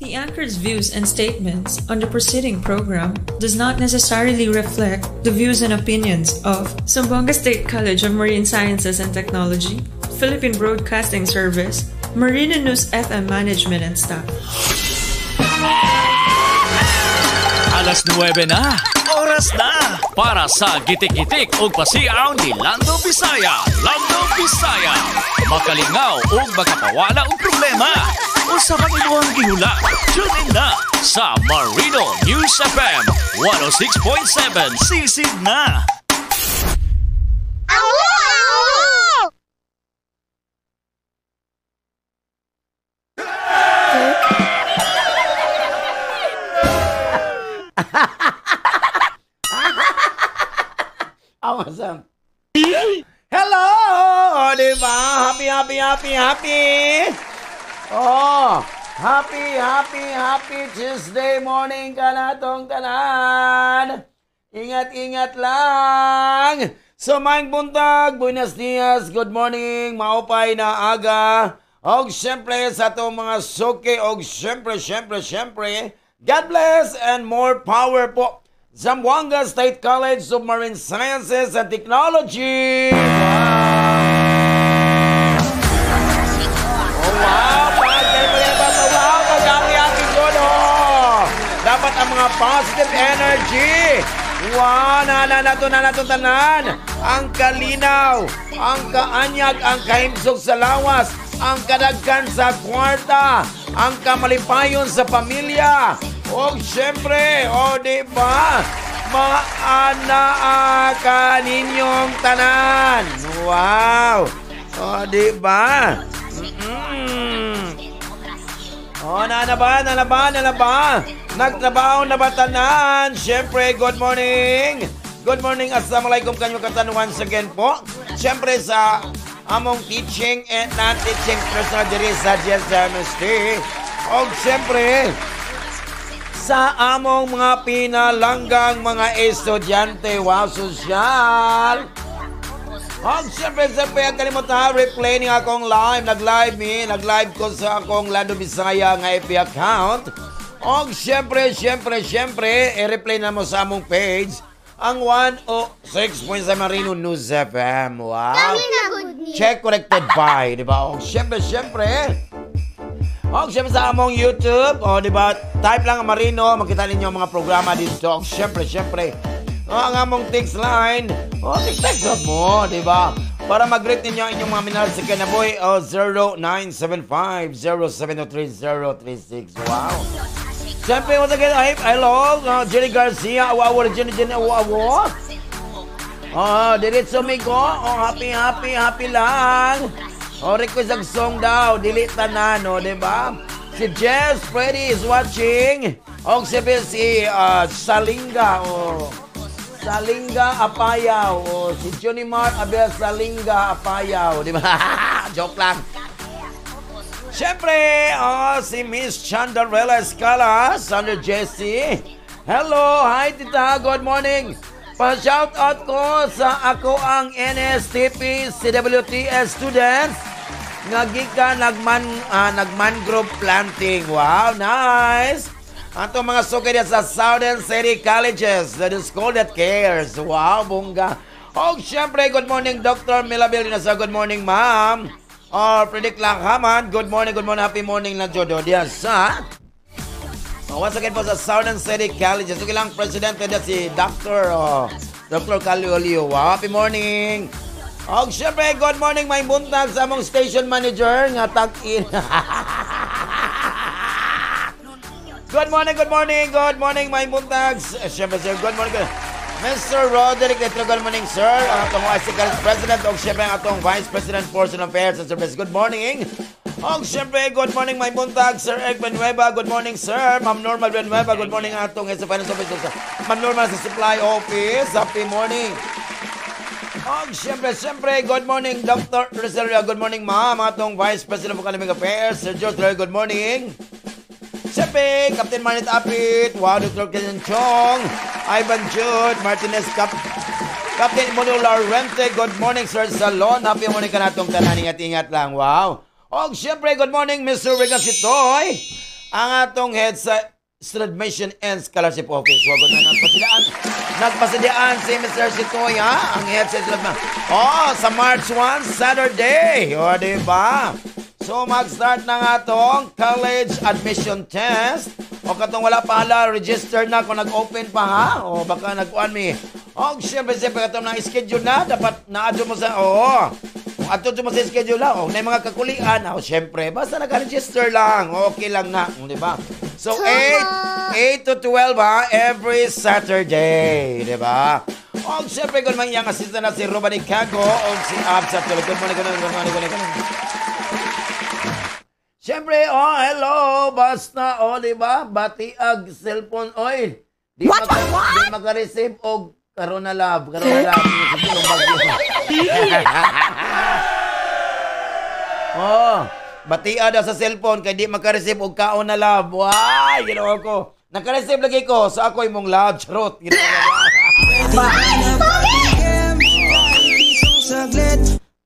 The anchor's views and statements on the preceding program does not necessarily reflect the views and opinions of Zamboanga State College of Marine Sciences and Technology, Philippine Broadcasting Service, Marina News FM management and staff. Alas 9 na. Oras na para sa gitik-gitik ug pasiaw ni Lando Bisaya. Lando Bisaya. Makalingaw ug makapawala og problema. Usa pang imuhang gihula. Tune in na sa Marino News FM 106.7. Sisid na. Awesome. Hello! O, diba? Happy, happy, happy, happy! Oh, happy, happy, happy Tuesday morning ka na tong tanan! Ingat-ingat lang! So, maayong buntag, buenos dias, good morning, maupay na aga. Og syempre sa atong mga suki, og syempre, syempre, syempre, God bless and more power po. Zamboanga State College of Marine Sciences and Technology. Wow! Oh, wow! Wow! Pag-happy-happy ko, no? Dapat ang mga positive energy. Wow! Na na tanan. Ang kalinaw, ang kaanyag, ang kahimsog sa lawas, ang kadagkan sa kwarta, ang kamalipayon sa pamilya. O siyempre, o di ba? Maanaa ka ninyong tanan. Wow! O di ba? O na ba? Na ba? Na ba? Nagtrabaho na ba tanan? Siyempre, good morning! Good morning, assalamualaikum kanyo katan once again po. Siyempre sa among teaching and non-teaching personnel diri sa GSMST. O siyempre, sa among mga pinalanggang mga estudyante. Wow, sosyal! Og siyempre, siyempre, ang kalimutan, replay ni akong live. Nag-live mi, nag-live ko sa akong Lando Bisaya nga FB account. Og siyempre, siyempre, siyempre, i-replay na mo sa among page ang 106.7 Marino News FM. Wow! Check corrected by, di ba? Og siyempre, siyempre, og siyempre sa among YouTube, o di ba? Type lang ang Marino, makita ninyo ang mga programa dito. Og siyempre, siyempre, o, ang among text line, o text mo, di ba? Para mag-greet ninyo ang inyong mga minahal sa kinabuhi, o 0975-073-036. Wow! Siyempre, once again, ay, hello, Jenny Garcia, awa-awa, Jenny, Jenny, awa-awa. Oh, diretso migo, oh, happy, happy, happy lang. O, request ang song daw, dili tanan, o, di ba? Si Jess Freddy is watching. O, siyempre si Salinga, o. Salinga Apayaw, o. Si Johnny Mark Abel Salinga Apayaw, di ba? Joke lang. Siyempre, oh, si Miss Chandarella Escala, Sandra Jessie. Hello, hi tita, good morning. Pa-shout out ko sa ako ang NSTP CWTS students nga gikan nagmangrove planting. Wow, nice. Ato mga suki sa Southern City Colleges, the school that cares. Wow, bongga. Og syempre, good morning Dr. Milabel Dinasa. Good morning, ma'am. Oh, Predict Langhaman, good morning, happy morning na Jodo Diaz, ha? Oh, once again po sa Southern City College. So, ilang presidente na si Dr. Dr. Caliolio. Wow, happy morning. Og syempre, good morning, may buntag sa among station manager nga tag-in. Good morning, good morning, good morning, may buntag. Syempre, sir, good morning. Good. Mr. Roderick Letro, good morning, sir. Ang atong IC College President, og syempre ang atong Vice President for Student Affairs and Service. Good morning. Og syempre, good morning, may buntag, Sir Eric Benueva. Good morning, sir. Ma'am Norma Benueva, good morning atong sa Finance Office. Ma'am Norma sa Supply Office. Happy morning. Og syempre, syempre, good morning, Dr. Rosario. Good morning, ma'am. Atong Vice President of Academic Affairs, Sir George Roy, good morning. Siyempre, Captain Manit Apit, wow, Dr. Ken Chong, Ivan Jude, Martinez Captain Mono Laurente, good morning, Sir Salon. Happy morning ka na itong tanan. Ingat-ingat lang, wow. Og siyempre, good morning, Mr. Regan Sitoy. Ang atong head sa Admission and Scholarship Office. Wag na nagpasilaan. Nagpasilaan si Mr. Sitoy, ha? Ang head sa Student. Oh, sa March 1, Saturday. O, di ba? So, mag-start na nga tong college admission test. O katong wala pa hala, register na kung nag-open pa, ha? O baka nag-uan mi. O, siyempre, siyempre, katong na schedule na, dapat na-adyo mo sa, oo. Kung adto mo sa schedule na, o, na mga kakulian, o, siyempre, basta nag-register lang, okay lang na, di ba? So, 8 to 12, ha, every Saturday, di ba? O, siyempre, kung mang iyang assistant na si Ruben Cago, o si Absa. Good morning, good morning, good morning, good morning. Siyempre, oh, hello, basta, oh, di ba? Batiag cellphone oil. Di what, maka, what? Di maka-receive og karon na love, karon na love. Oh, batia daw sa cellphone kay di maka-receive og kaon na love. Why, ginawa ko. Naka-receive lagi ko sa ako imong love, charot.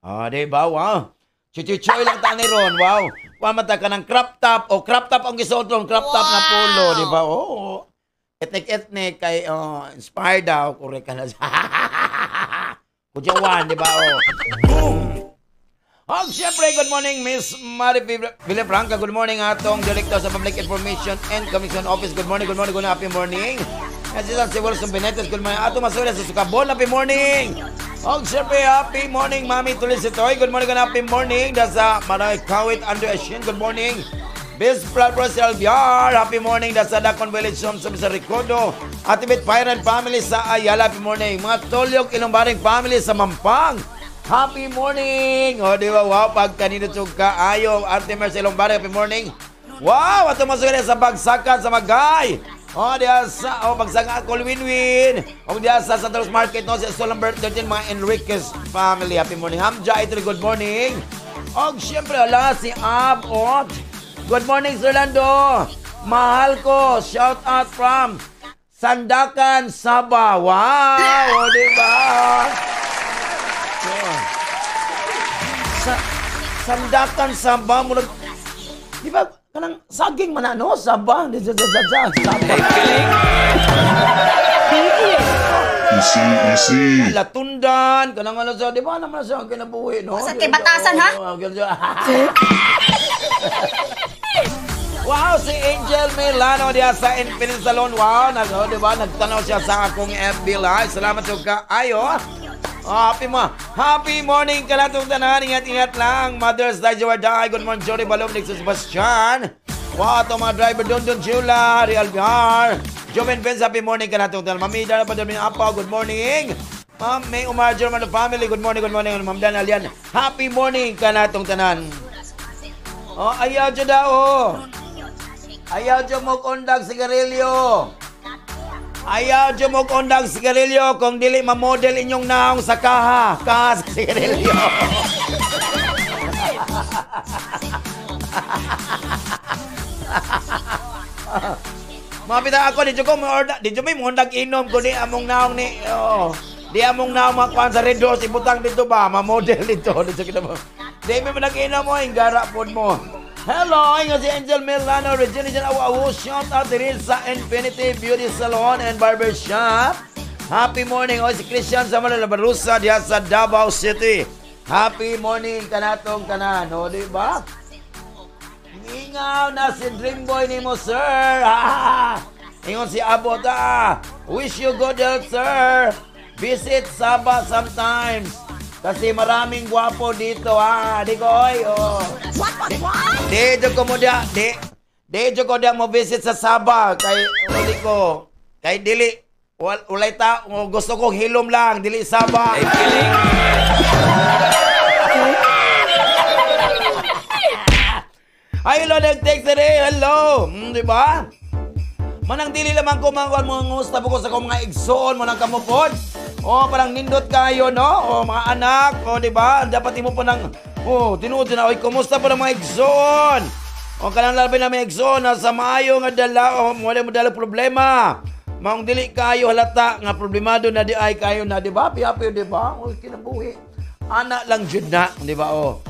Ah, di ba? Wow. Chuchuchoy lang tani ron. Wow. Pamata ka ng crop top o crop top ang gisuot ron, crop top na polo, di ba? Oo. Ethnic kay inspired daw, correct ka na. Kujawan, di ba? Oh. Boom. Oh, siyempre, good morning, Miss Mari Villafranca. Good morning atong Director sa Public Information and Commission Office. Good morning, good morning, good happy morning. Assistant si Wilson Benitez, good morning. Ato Masura sa Sukabon, happy morning. Oh, siyempre, happy morning, Mami Tulisitoy. Good morning, good happy morning. Dasa Maray Kawit Andrew Ashin, good morning. Biz Pradros Albiar, happy morning. Dasa Dakon Village Home sa Ricodo. Atibit Pirate Family sa Ayala, happy morning. Mga Tolyok Ilongbaring Family sa Mampang, happy morning. O, di ba? Wow, pag kanino ka ayo. Ate Mercy Ilongbaring, happy morning. Wow, ato masugod sa Bagsakan sa Magay. O, diya sa, o, Bagsakan ako, win-win. O, diya sa Santa Cruz Market, no, sa Stall number 13, mga Enriquez family. Happy morning. Hamja, ito, good morning. O, siyempre, ala, si Ab, o. Good morning, Sir Lando. Mahal ko. Shout out from Sandakan, Sabah. Wow, o, diba? Sa Sandakan, Sabah, murag, di ba, kanang saging man ano, Sabah, di sa Sabah. Easy, easy. Latundan, kanang ano sa, di ba naman sa kinabuhi, no? Sa kay batasan, ha? Wow, si Angel Milano diya sa Infinite Salon. Wow, nag, oh, di ba, nagtanaw siya sa akong FB Live. Salamat sa kaayo. Oh, happy mo. Happy morning ka natong tanan. Ingat-ingat lang. Mother's Day, Jowarday. Good morning, Jory Balom, Nick Sebastian. Wow, itong mga driver Don Don Jula, Real Bihar. Joven Benz, happy morning ka natong tanan. Mami, Dara Padaming Apaw, good morning. Ma'am May Umar German family, good morning, good morning. Ma'am Dan Alian, happy morning ka natong tanan. Oh, ayaw dyan daw, oh. Ayaw dyan mo kondag sigarilyo. Ayaw dyan mo kondag sigarilyo kung dili ma-model inyong naong sa kaha. Kaha sa sigarilyo. Mga pita ako, di ko mo-order, di may mondag inom kundi among naong ni, oh, di among naong makuan sa Red Horse, ibutang dito ba, ma-model dito. Dito kita mo. Di may manag-inom mo, ingara po mo. Hello, ingat si Angel Milano, Regina Jan Awawu, shout out din sa Infinity Beauty Salon and Barbershop. Happy morning. O, si Christian Samuel Labarusa diya sa Davao City. Happy morning kanatong tanan. O, di ba? Ingaw na si Dreamboy ni mo, sir. Ingon si Abot, ah. Wish you good health, sir. Visit Sabah sometimes. Kasi maraming gwapo dito, ha. Di ko, oy, oh. What? What? Di ko mo dia, di ko dia mo visit sa Sabah kay di ko. Kay dili walay ta, gusto kong hilom lang, dili Sabah. Ay, hello, nag-text today. Hello. Di ba? Manang dili lamang ko mga ngusta po ko sa kong mga igsoon mo nang kamupod. Oh, parang nindot kayo, no? Oh, mga anak, oh, di ba? Dapat imo po ng, oh, tinuod na, oy, kumusta po ng mga igsoon? O, kanang labi na mga igsoon, sa maayo nga dala, oh, wala mo dala problema. Maong dili kayo halata nga problemado na di ay kayo na, di ba? Happy, di ba? Oh, kinabuhi. Anak lang jud na, di ba? Oh.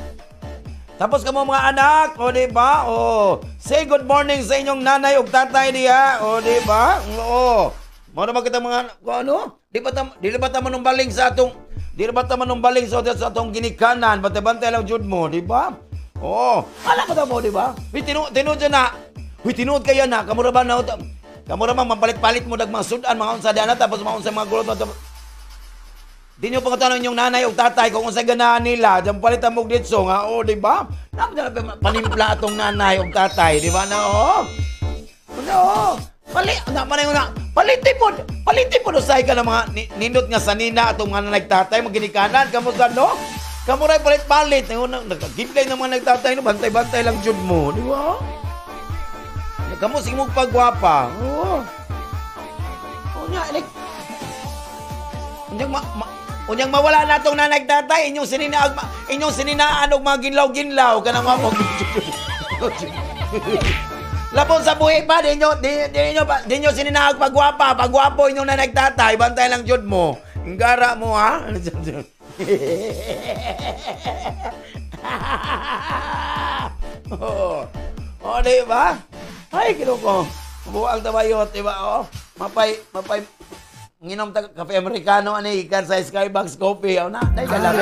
Tapos kamo mga anak, o di ba? O, say good morning sa inyong nanay ug tatay diha, o di ba? Oo. Mao na kita mga ano? Di ba ta dili ba ta manumbaling sa atong dili ba ta manumbaling sa atong ginikanan, bantay-bantay lang jud mo, di ba? Oo. Ala ba ta mo, di ba? Huy tinuod na. Huy tinuod kaya na, kamo ra ba na? Kamo ra man mapalit-palit mo dag mga sudan, mga unsa diana tapos mga unsa mga gulot mo. Di nyo pangatanong inyong nanay o tatay kung unsay ganahan nila, diyan palitan mo ditso nga, o, di ba? Panimpla atong nanay o tatay, di ba na, o? No, palit, na, na, palitipod, usay ka ng mga nindot nga sanina atong mga nanay tatay, maginikanan, kamusta, no? Kamuray palit-palit, nagkagimplay ng mga nagtatay, no? Bantay-bantay lang jud mo, di ba? Kamu sige mong pagwapa, oo. O nga, like, unyang mawala na itong nanay tatay, inyong sininaan og mga ginlaw-ginlaw kanang mga labon sa buhi pa, di nyo sininaag pagwapa, pagwapo inyong nanay tatay, bantay lang jud mo. Ingara mo, ha? Oo. Oh, di ba? Ay, kinuko. Buang tabayot, di ba? Oh, mapay nginom ta kape americano ani ikan sa Skybox Coffee. Aw na, dai dala.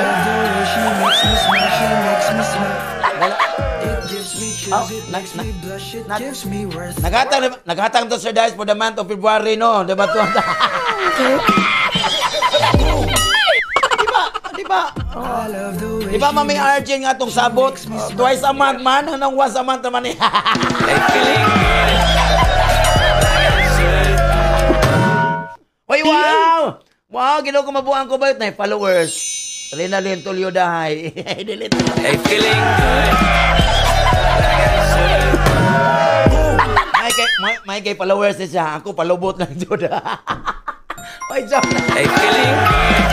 Naghatang to Sir Dice for the month of February, no? Diba to? Di ba? Oh. Di ba Mami Arjun nga atong sabot? Twice a month man, anong once a month naman eh. Hoy, wow! Wow, ginawa ko mabuang ko ba yun? Na followers. Rina Lynn Tulio dahay. Delete. Hey, feeling good. May kay followers ni siya. Ako palubot lang jud. Hoy, joke. Hey, feeling good.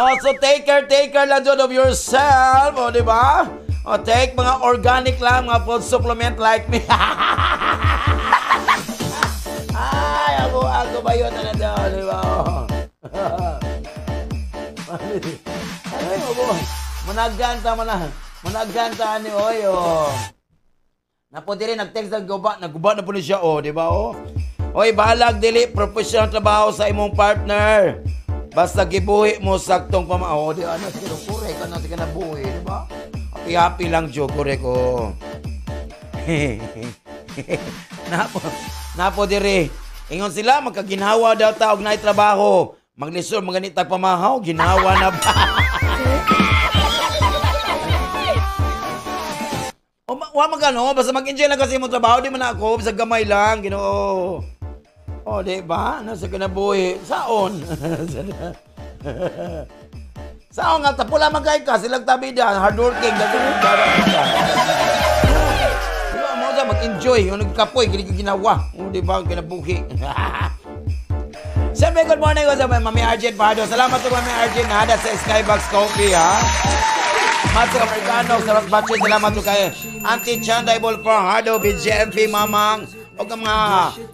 Oh, so take care lang jud of yourself. O, di ba? O, take mga organic lang, mga food supplement like me. Ay, ako ba yun? Ano daw, di ba? Ay, managanta ni oy, oh. Napo diri nag-text nagguba na po ni siya, oh, di ba, oh. Oy, bahalag dili professional trabaho sa imong partner. Basta gibuhi mo saktong pama, oh, di ano sige, correct ano sige na buhi, di ba? Happy happy lang jo, correct, oh. Napo diri. Ingon sila magkaginhawa daw ta og naay trabaho. Maglisod maganitag pamahaw, ginhawa na ba? O wa magano, basta mag-enjoy lang kasi mo trabaho, di man ako, basta gamay lang, Ginoo. O, di ba? Nasa kinabuhi. Saon? Saon nga, tapula man kay ka, silang tabi dyan, hardworking, mag-enjoy, yung nagkapoy, ginawa. O, di ba? Kinabuhi. Siyempre, good morning ko sa Mami Arjun Pardo. Salamat po, Mami Arjun, nada sa Skybox Coffee, ha? Matso Americano, sarap batche. Salamat po kay Auntie Chanday Fajardo, BGMP, Mamang, o ang mga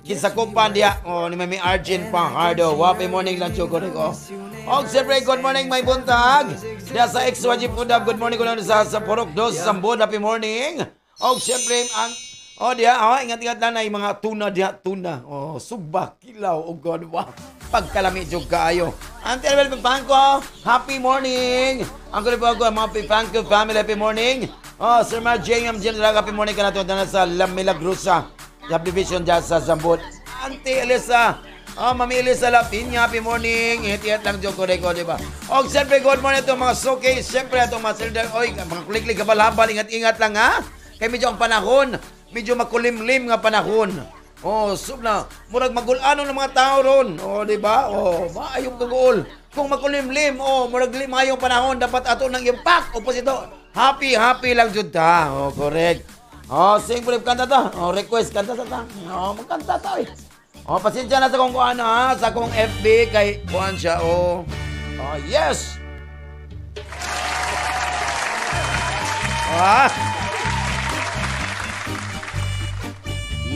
kinsakupan diya, o, ni Mami Arjun Fajardo. Happy morning lang, Chugo Rico. O, siyempre, good morning, may buntag. Diya sa XYG Food Hub, good morning ko lang sa Purok Dos, Sambon, happy morning. O, siyempre, ang oh, diya, oh, ingat-ingat lang na yung mga tuna diya, tuna. Oh, sugba, kilaw, oh God, wow. Pagkalami jud kaayo. Auntie Annabel Pangko, happy morning. Ang kulit po ako, mga Pangko family, happy morning. Oh, Sir Mar J.M. General, happy morning ka na ito sa La Milagrosa subdivision dyan sa Zambot. Auntie Elisa, oh, Mami Elisa Lapinya, happy morning. Ingat-ingat lang jud ko, di ba? Oh, siyempre, good morning ito mga suki. Siyempre, itong mga silder, oy, mga kuliklik, habal-habal, ingat-ingat lang, ha? Kaya medyo ang panahon, medyo makulimlim nga panahon. Oh, sub na. Murag magulano ng mga tao ron. Oh, di ba? Oh, maayong kaguol. Kung makulimlim, oh, murag mayong panahon, dapat ato nang impact. Oposito, happy, happy lang jud ta. Oh, correct. Oh, sing po kanta ta. Oh, request kanta ta ta. Oh, magkanta ta eh. Oh, pasensya na sa kung ano ha, sa kung FB kay kuan siya. Oh. Oh, yes. Ah.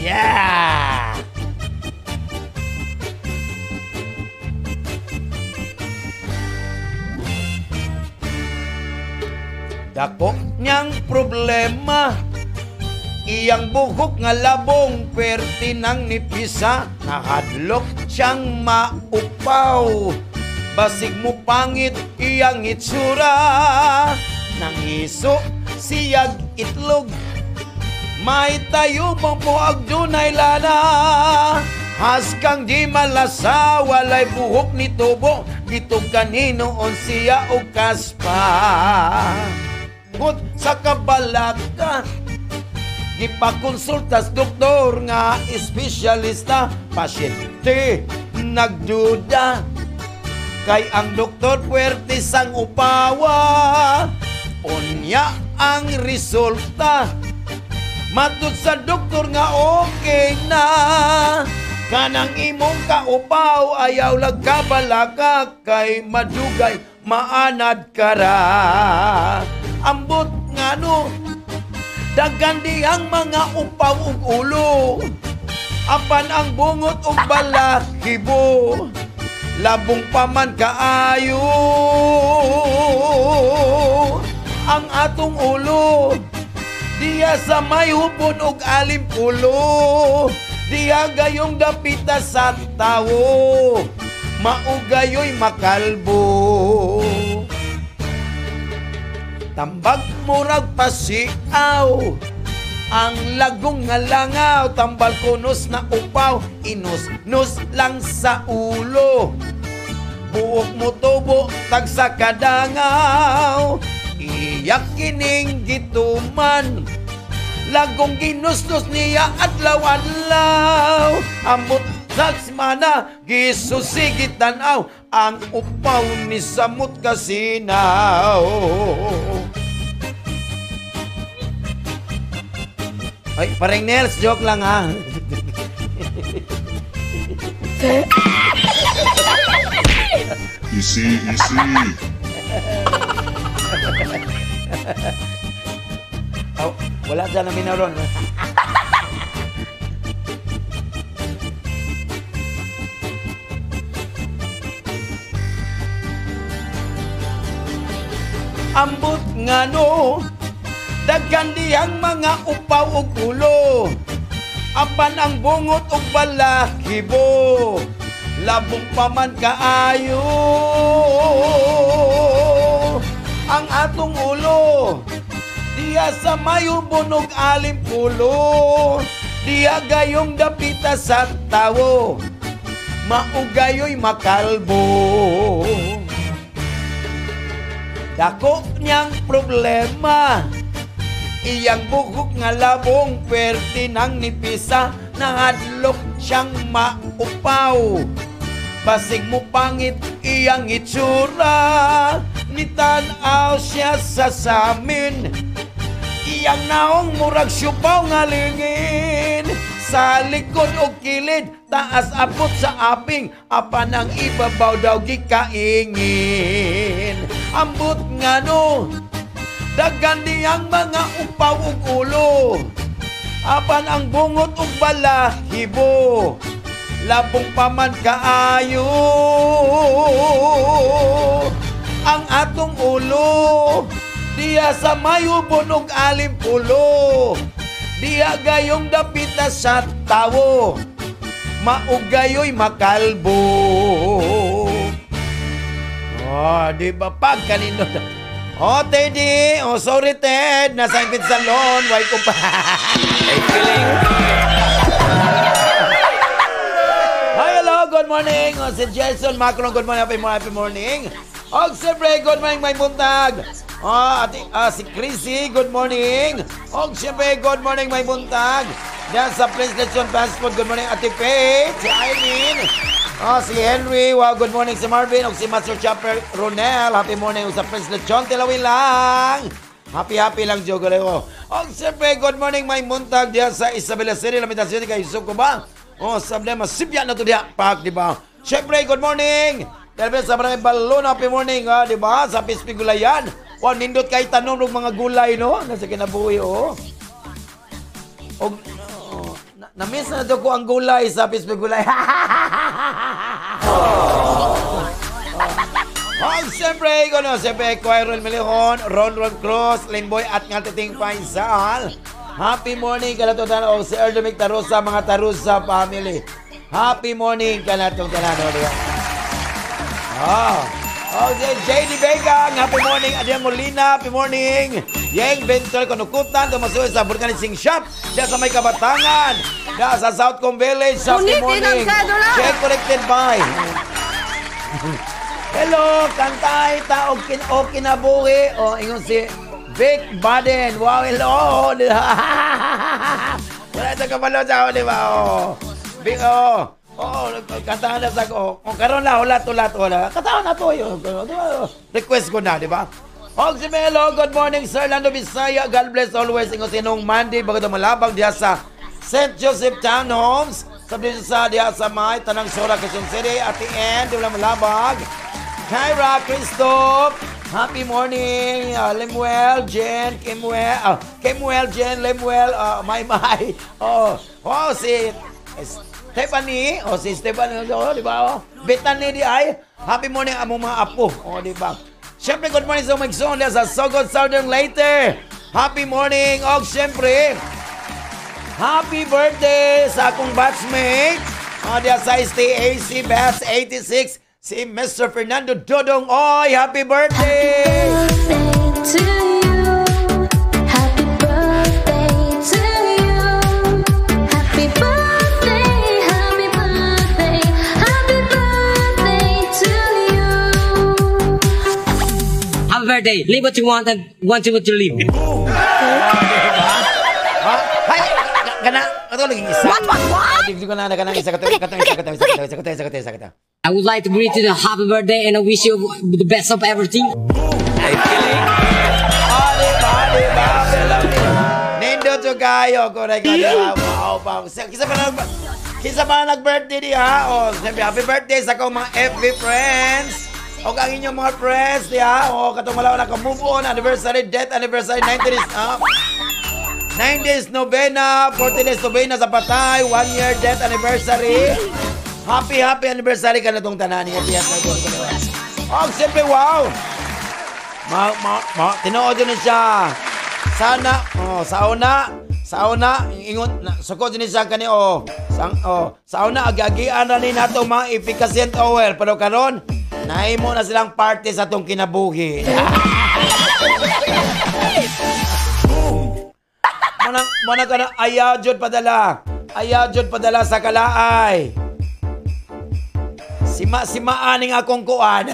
Yeah! Dako niyang problema, iyang buhok nga labong perti nang nipisa, nahadlok siyang maupaw. Basig mo pangit iyang itsura, nanghiso siyag itlog. May tayo mong puag dunay lana, haskang di malasa, walay buhok ni tubo, gitog kaninoon siya og kaspa. Gut sa kabalaka, gipakonsultas doktor nga espesyalista, pasyente nagduda, kay ang doktor puwerte sang upawa. Unya ang resulta, matud sa doktor nga okay na. Kanang imong kaupaw, ayaw lag kabalaka, kay madugay maanad kara. Ambot ngano, daghan dihang mga upaw ug ulo, apan ang bungot ug balahibo, labong pa man kaayo ang atong ulo. Diya sa may hubon ug alimpulo, diya gayong dapita sa tawo, maugayoy makalbo. Tambag murag pasiaw, ang lagong nga langaw, tambal kunos na upaw, inus-nus lang sa ulo. Buok mo tubo, tag sa kadangaw, iyak kining gituman, lagong ginusnos niya adlaw-adlaw. Amot sa semana, gisusigi tanaw, ang upaw ni samot kasinaw. Ay, parang Nels, joke lang ha. Easy, easy. Oh, wala dyan na minaron. Ambot ngano, daghan dihang mga upaw ug ulo, apan ang bungot ug balahibo, labong pa man kaayo ang atong ulo. Diya sa mayubon ug alimpulo, diya gayong dapita sa tawo, maugayoy makalbo. Dako niyang problema, iyang buhok nga labong perti nang nipisa, nahadlok siyang maupaw. Basig mo pangit iyang itsura, nitan-aw siya sa samin. Iyang naong murag siupaw nga lingin, sa likod o kilid, taas abot sa aping, apan ang ibabaw daw gikaingin. Ambot ngano, daghan diyang mga upaw ug ulo, apan ang bungot ug balahibo, labong pa man kaayo ang atong ulo. Diya sa mayubon ug alimpulo, diya gayong dapita sa tawo, maugayoy makalbo. Oh, di ba pag kanino? Oh, Teddy. Oh, sorry, Ted. Nasa impit salon. Why ko pa? Hey, feeling. Hi, hello. Good morning. Oh, si Jason Macron. Good morning. Happy morning. Happy morning. Oh, siyempre, good morning, may buntag. Oh, ati, si Chrissy, good morning. Oh, siyempre, good morning, may buntag. Diyan sa Prince Lechon Fast Food, good morning, Ate Faith, si Eileen. Oh, si Henry, wow, good morning si Marvin, o si Master Chopper Ronel, happy morning sa Prince Lechon, tilawin lang. Happy, happy lang, Joe Galeo. Oh, siyempre, good morning, may buntag diyan sa Isabela City, Lamitan City, kay Yusuf ko ba? Oh, sabi na, masipya na to diya, pak, di ba? Siyempre, good morning. Dahil sa barangay Balon, happy morning, ah, di ba? Sa Pispigulayan. Wow, nindot kay tanom ng mga gulay, no? Nasa kinabuhi, oh. Og, oh, na-miss na to ko ang gulay sa Pispigulay. Oh. Oh, siyempre, ikaw na, siyempre, Kuya Melihon, Ron Ron Cruz, Limboy at nga Titing Faisal. Happy morning kanatong tanan o si Erdomic Tarusa, mga Tarusa family. Happy morning kanatong tanan, o, diba? Oh. Oh, si JD Vega, happy morning. Adrian Molina, happy morning. Yeng Venture Konukutan, tumasuyo sa Burkanising Shop, diya sa may Kabatangan, diya sa Southcom Village, happy morning. Check corrected by. Hello, kantay, taog o kinabuhi. O, ingon si Vic Baden. Wow, hello. Wala sa kabalo sa ako, di ba? Oh. Vic, oh. Oo, kantahan na sa ko. Kung karon na, ulat, ulat, wala. Kantahan na to yun. Request ko na, di ba? Og si Melo, good morning, Sir Lando Bisaya. God bless always. Ingon sinong Monday, bago malabang diya sa St. Joseph Townhomes. Sabi sa diya sa may Tanang Sora, Quezon City. At the end, di wala malabag. Kyra, Christoph, happy morning. Lemuel, Jen, Kimuel, Kimuel, Jen, Lemuel, May May. Oh, oh, si Stephanie, oh, si Stephanie, oh, di ba? Oh. Bethany di ay, happy morning among mga apo, oh, di ba? Siyempre, good morning sa Magson sa Sogod Southern Leyte. Happy morning, og siyempre, happy birthday sa akong batchmate, oh, diya sa STAC Batch 86, si Mr. Fernando Dodong. Oy, happy birthday! Happy birthday to you. Happy birthday to you. Happy birthday, happy birthday, happy birthday to you. Happy birthday. Live what you want and want what you live. Ha? Hay, kana, ato lagi isa. What, what? Di ko na kana isa kato, kato isa kato isa kato isa kato isa kato isa kato. I would like to greet you the happy birthday and I wish you the best of everything. Ah, di ba, di ba? Nindot jo kayo, correct. Di ba? Wow, wow. Kisa pa na nag-birthday di ha. Oh, siyempre, happy birthday sa akong mga FB friends. O ang inyong mga friends, di ha. O, katong malaw na ka-move on, anniversary, death anniversary, 90 days, 9 days novena, 40 days novena sa patay, 1 year death anniversary. Happy, happy anniversary ka na itong tanan. Happy, happy, happy. Oh, siyempre, wow! Ma, ma, ma, tinuod yun na siya. Sana, oh, sa una, ingon, na, sukod yun siya kani, oh, oh, sa una, agagian na ni nato mga efficacent oil. Pero karon, naimo na silang party sa itong kinabuhi. Manang, manang ka na, ayaw jud padala. Ayaw jud padala sa kalaay. Sima, simaaning akong kuan.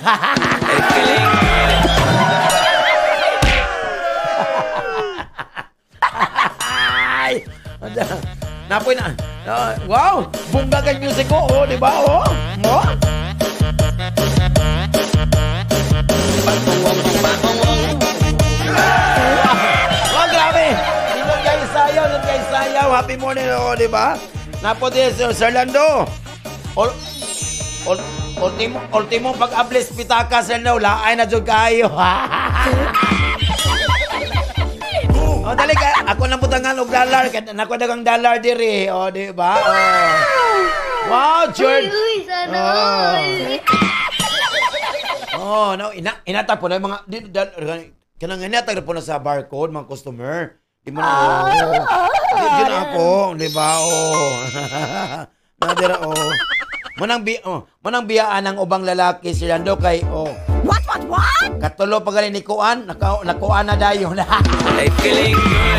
Ay! Napoy na. Wow! Bongga kay music ko, oh, di ba? Oh, mo? Oh, grabe! Dito kay Sayaw, dito kay Sayaw. Happy morning, oh, di ba? Napo din, Sir Lando. Ultimo, ultimo pag-ablis pitaka, Sir Lando, laay na dyan kayo. O, dali ka. Ako nang butangan og dollar. Nako dagang dollar diri. O, di ba? O. Wow, George. Uy, sana all. Oh, no, inatag po na yung mga, di, kanang inatag po na sa barcode, mga customer. Di mo na, oh. Di na ako, di ba? Oh. Nadira, oh. Manang, oh, manang biyaan ang ubang lalaki si Lando kay, oh. What, what? Katulo pa galing ni Kuan, nakuan na dayon. I feeling good.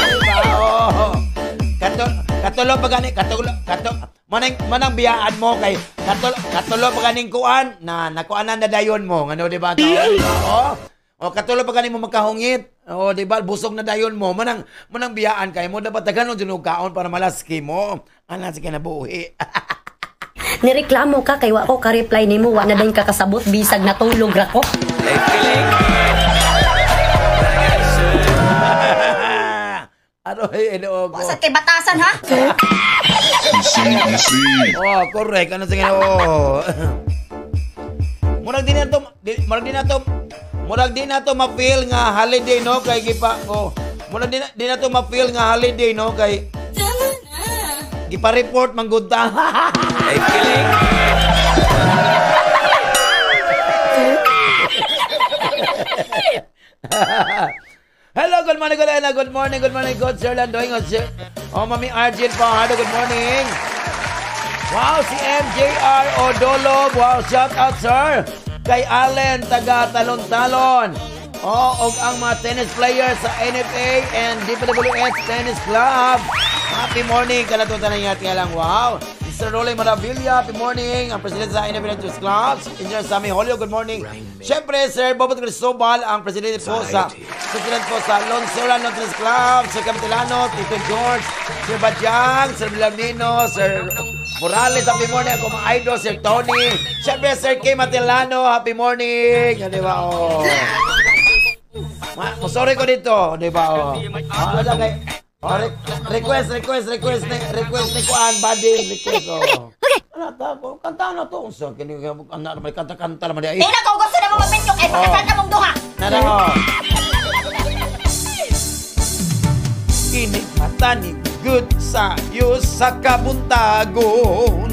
Diba? Oh. Katulo pa gani, katulo, manang, manang biyaan mo kay katulo, katulo pa ganing kuan na nakuan na dayon mo. Ngano di ba? Oh. O katulo pa gani mo magkahungit. O di ba? Busog na dayon mo. Manang, manang biyaan kay mo dapat taganon jud og kaon para malaski mo. Ana sa kinabuhi. Nireklamo ka kay wa ko ka-reply nimo, wa na dayon ka kasabot bisag natulog ra ko. I feeling good. Aroy, inuog ko. Sa kay batasan, ha? Oh, correct. Ano sige, oh. Murag di na to, murag di na to ma-feel nga holiday no kay gipa oh. Murag di na to ma-feel nga holiday no kay gipa-report man gud ta. I feeling good. Hello, good morning, good morning, good morning, good morning, good Sir Landoy. Sir, oh, Mami Arjun Fajardo, good morning. Wow, si MJR Odolo. Wow, shout out, sir. Kay Allen, taga Talon-Talon. Oh, og ang mga tennis players sa NFA and DPWS Tennis Club. Happy morning kanato tanan nga lang. Wow. Mr. Rolly Maravilla, happy morning. Ang presidente sa NFA Tennis Club, Engineer Sammy Holio, good morning. Siyempre, Sir Bobot Cristobal, ang presidente po sa Lonsoran Tennis Club, Sir Capitelano, Tito George, Sir Badyang, Sir Villamino, Sir Morales, happy morning. Ako mga idol, Sir Tony. Siyempre, Sir K. Matilano, happy morning. Di ba? Oh. Sorry ko dito, di ba? Oh. Ah, ano kay Oh, request, request, request, ni, request ni Kuan, buddy, request, oh. Okay. Ano ta? Kanta na to. Unsa kini ana naman kanta-kanta naman di ay. Tingnan ko gusto na mo magminyo kay pakasal na mong duha. Nana oh. Ini mata ni good sayo sa kabuntagon.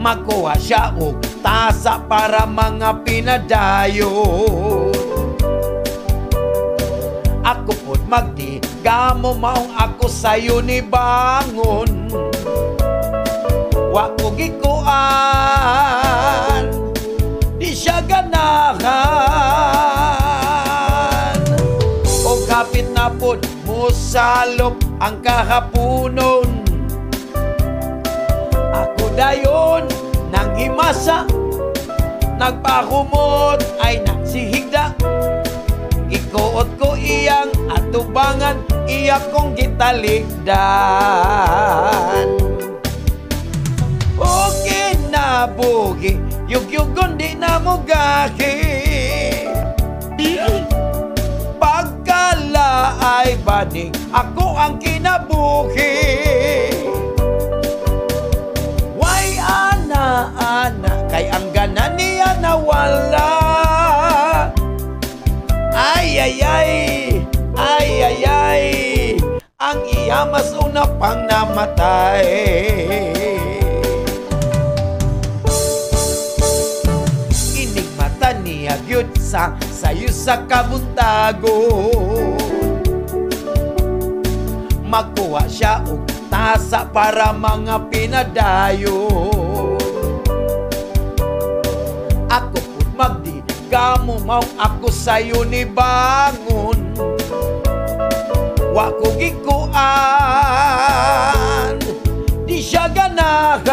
Makuha siya og tasa para mga pinadayon. Ako pod magtigamo maong ako sayo ni bangon. Wa ko gikuan, di siya ganahan. O kapit na pod musalop ang kahaponon. Ako dayon nang himasa, nagpahumot ay nagsihigda. Gikuot ko iyang atubangan, iya kong gitalikdan. O kinabuhi, yugyugon di na mo gahi. Pagkala ay baning, ako ang kinabuhi. Way ana ana, kay ang gana niya nawala. Ay, ay, ay, ay, ay, ay, ang iya mas una pang namatay. Inigmata niya gyud sa sayo sa kabuntagon. Makuha siya og tasa para mga pinadayon. Ako pud magdigamo maong ako sayo ni bangon. Wa ko gikuan, di siya ganahan.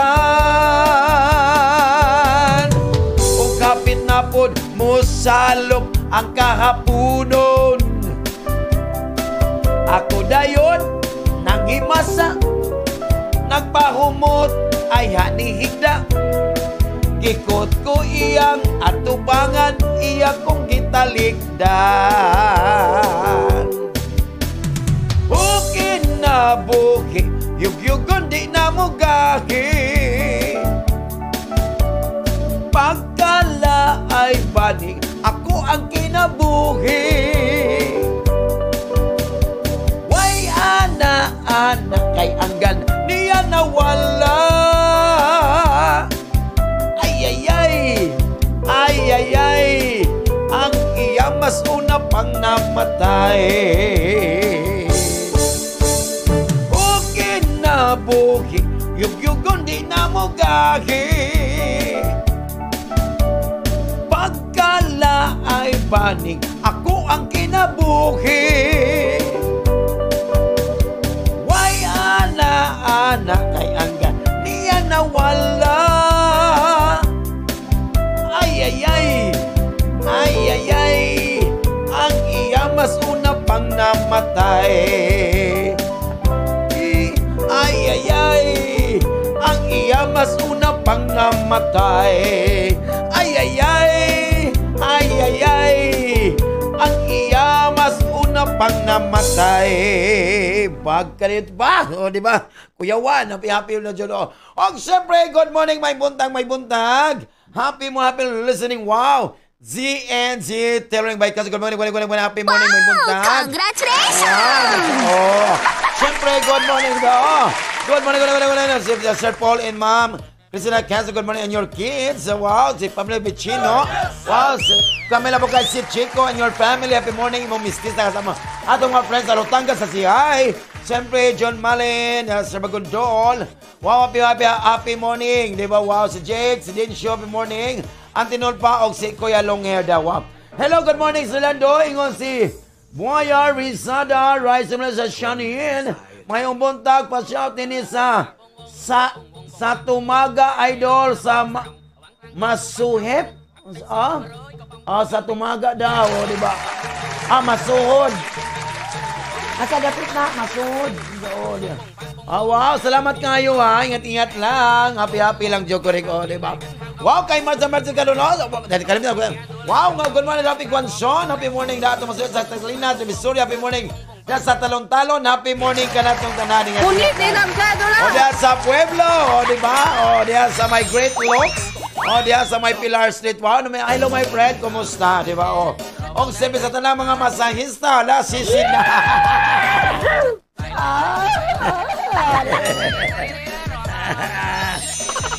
O kapit na pod musalop ang kahaponon. Ako dayon nangimasa, nagpahumot ay hanihigda. Gikot ko iyang atubangan, iya kong gitalikdan. O kinabuhi, yugyugon di na mo gahi. Pagkala ay baning, ako ang kinabuhi. Way ana ana, kay anggan niya nawala. Ay ay ay, ay ay ay, ang iya mas una pang namatay. O kinabuhi, yugyugon di na mo gahi. Pagkala ay baning, ako ang kinabuhi. Way ana ana, kay anggan niya nawala. Ay ay ay, ay ay ay, ang iya mas una pang namatay. Ay ay ay, ang iya mas una pang namatay. Ay ay ay, ay ay ay, ang iya mas una pang namatay. Bagkalit ba? O, di ba? Kuya Juan, happy happy na dyan. O, siyempre, good morning, may buntag, may buntag. Happy mo, happy listening. Wow! ZNZ Tailoring by Kasi. Good morning, good morning, good morning. Happy morning, may buntag. Congratulations! Oh. Siyempre, good morning. Oh. Good morning, good morning, good morning. Sir Paul and Ma'am Christina Cancer, good morning and your kids. Wow, si Pamela Vicino. Wow, si Camila Bocay, si Chico and your family. Happy morning, imong mistis na kasama. Atong mga friends sa Rotanga sa Sihay. Siyempre, John Malin, Sir Bagundol. Wow, happy, happy, happy morning. Di ba? Wow, si Jake, si Dinsho, happy morning. Antinol pa, og si Kuya Longhair daw. Wow. Hello, good morning, Sir Lando. Ingon si Buaya Rizada, rise mo sa Shanin. Mayong buntag, pa-shout din sa Tumaga Idol sa Masuhip. Sa Tumaga daw, o, di ba? Ah, Masuhod. Asa dapit na, Masuhod. O, di ba? Ah, wow, salamat kayo ha. Ingat-ingat lang. Happy-happy lang, Joke Rico, di ba? Wow, kay Marcia Marcia Caluno. Wow, good morning, happy Guanzon. Happy morning na ito. Masuhod sa Taslina, sa Missouri, happy morning. Diyan sa Talon-Talon, happy morning ka na itong tanan. Punit din ang kado O diyan sa Pueblo, o di ba? O diyan sa my Great Looks, o diyan sa my Pilar Street. Wow, hello my friend, kumusta? Di ba? O, og siyempre sa tanang mga masahista, la sisid na.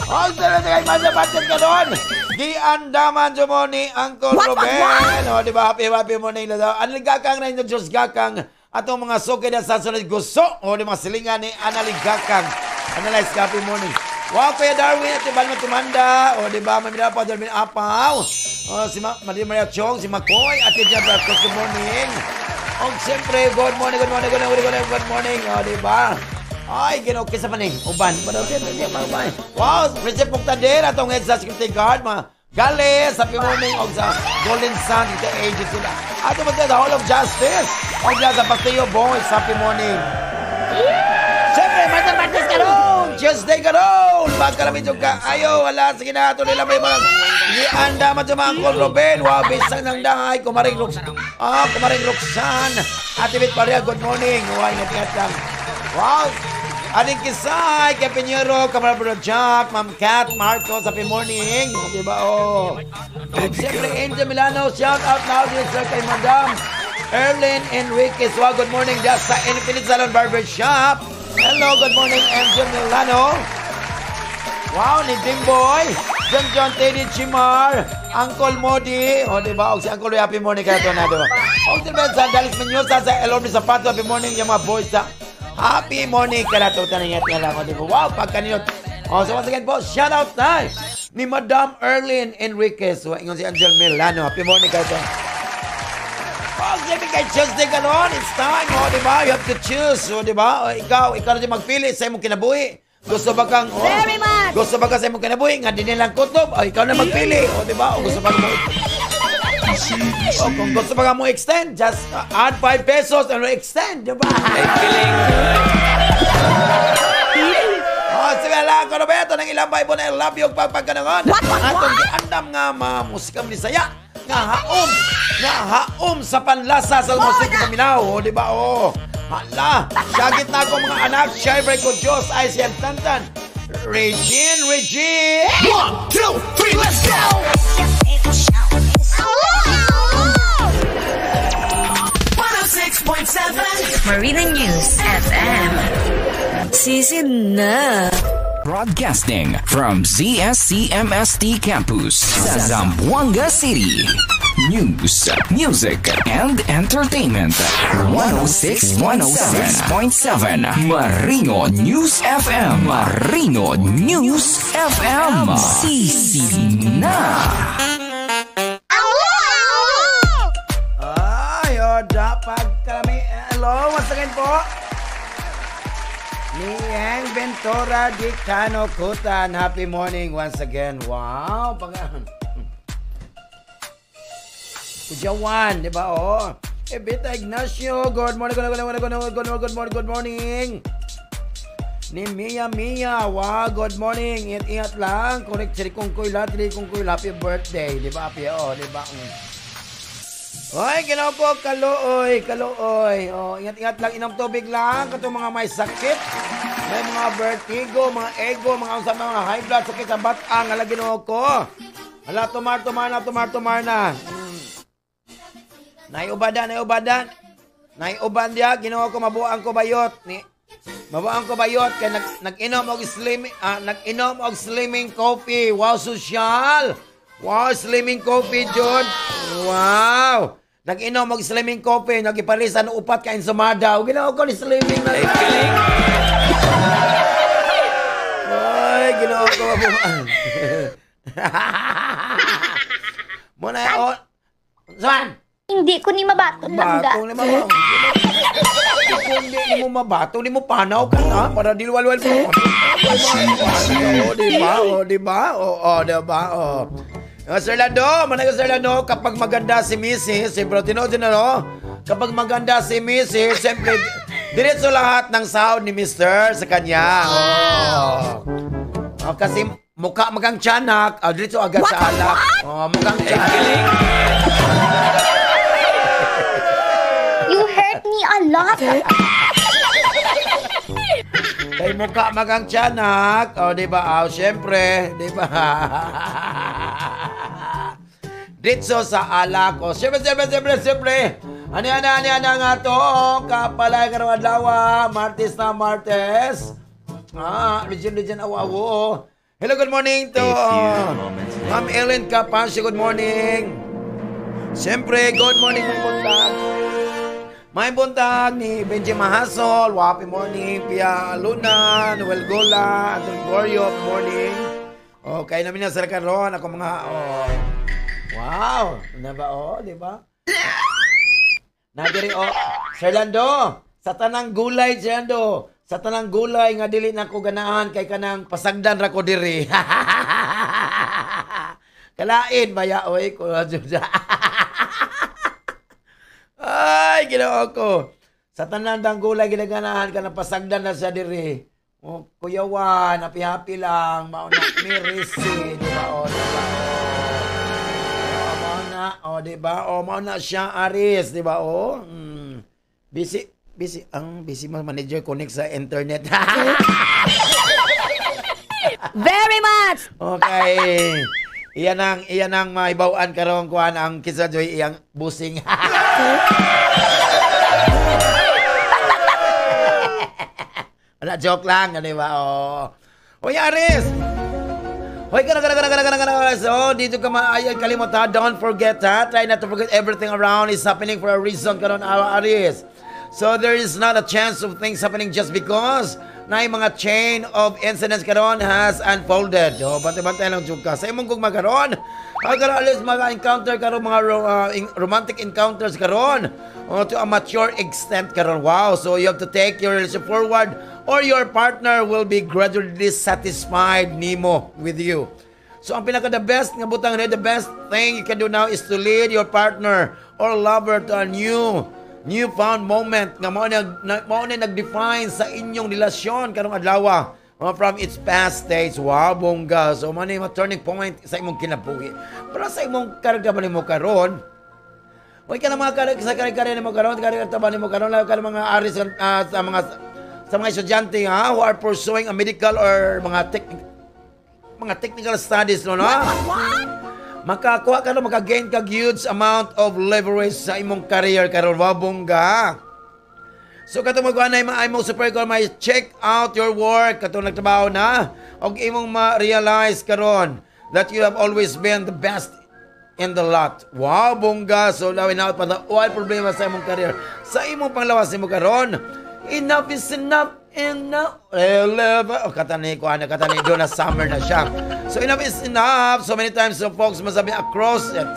Og siyempre sa kay Masa Patrick ka doon. Giandaman mo ni Uncle Ruben. O di ba? Happy, happy morning. Analigakang na inyo, Diyos gakang. Atong mga suki na sa sunod gusto o di mga silingan ni Analigakang. Analyze happy morning. Wow, Kuya Darwin at Iban Matumanda. O di ba, Mamila pa, Darwin Apaw. O, si Maria Maria Chong, si Makoy, Ate Jan Marcos, good morning. O siyempre, good morning, good morning, good morning, good morning, good morning. O di ba? Ay, ginokisa pa ni. Uban. Wow, Prinsip Pugtadir, atong head sa security guard, mga Gales, happy morning, og sa Golden Sun, ito agency na. Ato mo sa Hall of Justice, og sa Pastillo Boys, happy morning. Siyempre, Martin Martes karon, Tuesday karon, pagkalamit yung kaayo, wala, sige na, tuloy lang may mga gianda man sa mga Uncle Ruben, wow, bisang ng dangay, kumaring Roxanne, kumaring Roxanne, Ate Bit Paria, good morning, wow, ingat-ingat lang. Wow, Aling Kisay, Kay Piñero, Kamara Bro Jack, Ma'am Kat, Marcos, happy morning. Diba? Oh. And siyempre, Angel Milano, shout out now dear sir kay Madam Erlyn Enriquez. Wow, good morning just sa Infinite Salon Barber Shop. Hello, good morning, Angel Milano. Wow, ni Bimboy, John John Teddy Chimar, Uncle Modi. O, diba? O, si Uncle Roy, happy morning kayo ito na, diba? O, si Ben Sandalis Menyosa sa Elormi Zapato, happy morning yung mga boys sa happy morning ka na ito. Tanong nga lang ko, diba? Wow, pagkaninot. O, so once again po, shout out tayo ni Madam Erlyn Enriquez. So, ingon si Angel Milano. Happy morning kayo ito. O, siyempre kay Tuesday ka noon. It's time, o, diba? You have to choose. O, diba? O, ikaw na din magpili sa imong kinabuhi. Gusto ba kang, o, very much. Gusto ba ka sa imong kinabuhi? Nga din nilang kutob. O, ikaw na magpili. O, diba? O, gusto ba mo? O, kung gusto ba ka mo extend, just add 5 pesos and extend, diba? O, sige lang, ako Roberto, ng ilang Bible na I love you, pagpagkanangon. Atong giandam nga mga musika Bisaya, nga haom sa panlasa sa musika paminaw, o, diba? O, hala, syagit na ako mga anak, syempre ko Diyos ay siyang tantan. Regine, Regine! 1, 2, 3, let's go! Marina News FM. Sisid na. Broadcasting from ZSCMST Campus, Zamboanga City. News, music, and entertainment. 106.7 Marino News FM. Marino News FM. Sisid na. Ay, o, dapat kami. Hello, once again po. Niang Ventura di Cano Kutan. Happy morning once again. Wow, pag Kujawan, di ba? Oh. Evita Ignacio, good morning, good morning, good morning, good morning, good morning, good morning. Ni Mia Mia, wow, good morning. Ingat-ingat lang. Correct, sirikong kuy, happy birthday. Di ba, happy, oh, di ba? Oy, ginaw ko, kaluoy, kaluoy. Oh, ingat-ingat lang, inom tubig lang. Katong mga may sakit, may mga vertigo, mga ego, mga unsa, mga high blood, sakit sa batang, ala Ginoo ko. Ala, tumar na. Naiubadan, naiuban diya, Ginoo ko, mabuang ko bayot. Ni Mabuang ko bayot kay nag-inom og slimming coffee. Wow, social. Wow, slimming coffee jud. Wow. Nag-inom og slimming coffee, nagipalisan og upat ka ensomada. O Ginoo ko ni slimming na. Ay, Ginoo ko, mabuang. Muna oh. Saan? Hindi ko ni mabaton, langga. Bato ni mama. Kung di mo mabato, di mo panaw ka na para dilwalwal mo. O, di ba? O, di ba? O, o, di ba? O. Ah, Sir Lando, managa Sir Lando, kapag maganda si Mrs., siyempre, tinuod na, no? Kapag maganda si Mrs., siyempre, diretso lahat ng sahod ni Mr. sa kanya. Oh. Oh, kasi mukha magang tiyanak, oh, diretso agad sa alak. Oh, mukhang tiyanak. You hurt me a lot. Kay mukha magang tiyanak, o di ba? Oh, syempre, di ba? Ditso sa alak. O, syempre, syempre, syempre, syempre. Ano yan, ano yan, ano nga to? Kapalay karong adlaw, Martes na Martes. Ah, region, region, awo, awo. Hello, good morning to Ma'am Ellen Capacio, good morning. Siyempre, good morning, may buntag. May buntag ni Benji Mahasol, happy morning, Pia Luna, Noel Gola, Anton Gorio, morning. Okay, namin na sila karon ako mga, oh. Wow, ano ba, oh, di ba? Nadiri, oh, Sir Lando, sa tanang gulay, Sir Lando, sa tanang gulay nga dili na ko ganahan kay kanang pasagdan ra ko diri. Kalain ba ya, oy, ko. Ay, Ginoo ko. Sa tanan dang gulay ginaganahan ka na pasagdan na siya diri. O, Kuya Juan, happy-happy lang. Mauna, mirisi, di ba? O, di ba? O, mauna, o, di ba? O, mauna siya, Aris, di ba? O, Busy, busy, ang busy mo manager connect sa internet. Very much! Okay. Iyan ang maibaw-an karon kuan ang kinsa joy iyang busing. Wala, joke lang, di ba? Oh. Hoy, Aris! Hoy, kana, kana, kana, kana, kana, kana. So, dito ka maayag kalimot ha. Don't forget ha. Try not to forget everything around is happening for a reason karon, Aris. So, there is not a chance of things happening just because na yung mga chain of incidents karon has unfolded. Oh, bantay-bantay lang jud ka. Sa imong gugma karon, ay karon alis mga encounter karon mga romantic encounters karon. Oh, to a mature extent karon. Wow. So you have to take your relationship forward or your partner will be gradually dissatisfied nimo with you. So ang pinaka the best nga butang the best thing you can do now is to lead your partner or lover to a newfound moment nga mao na nag-define sa inyong relasyon karong adlaw from its past states. Wow, bongga. So mao ni turning point sa imong kinabuhi. Para sa imong karga ba nimo karon? Oy ka na mga karga sa karga nimo karon, karga ba nimo karon ka mga aris sa mga estudyante ha who are pursuing a medical or mga technical studies no, no? What? Makakuha ka no, makagain ka huge amount of leverage sa imong career karon. Wow, bongga. So katong magkuha na imong super call, may check out your work katong nagtrabaho na og imong ma-realize karon that you have always been the best in the lot. Wow, bongga. So lawin out pa the all problema sa imong career. Sa imong panglawas nimo karon, enough is enough. Enough. Oh, katani ko, ano, katani doon na summer na siya. So enough is enough. So many times, so folks, masabi across it.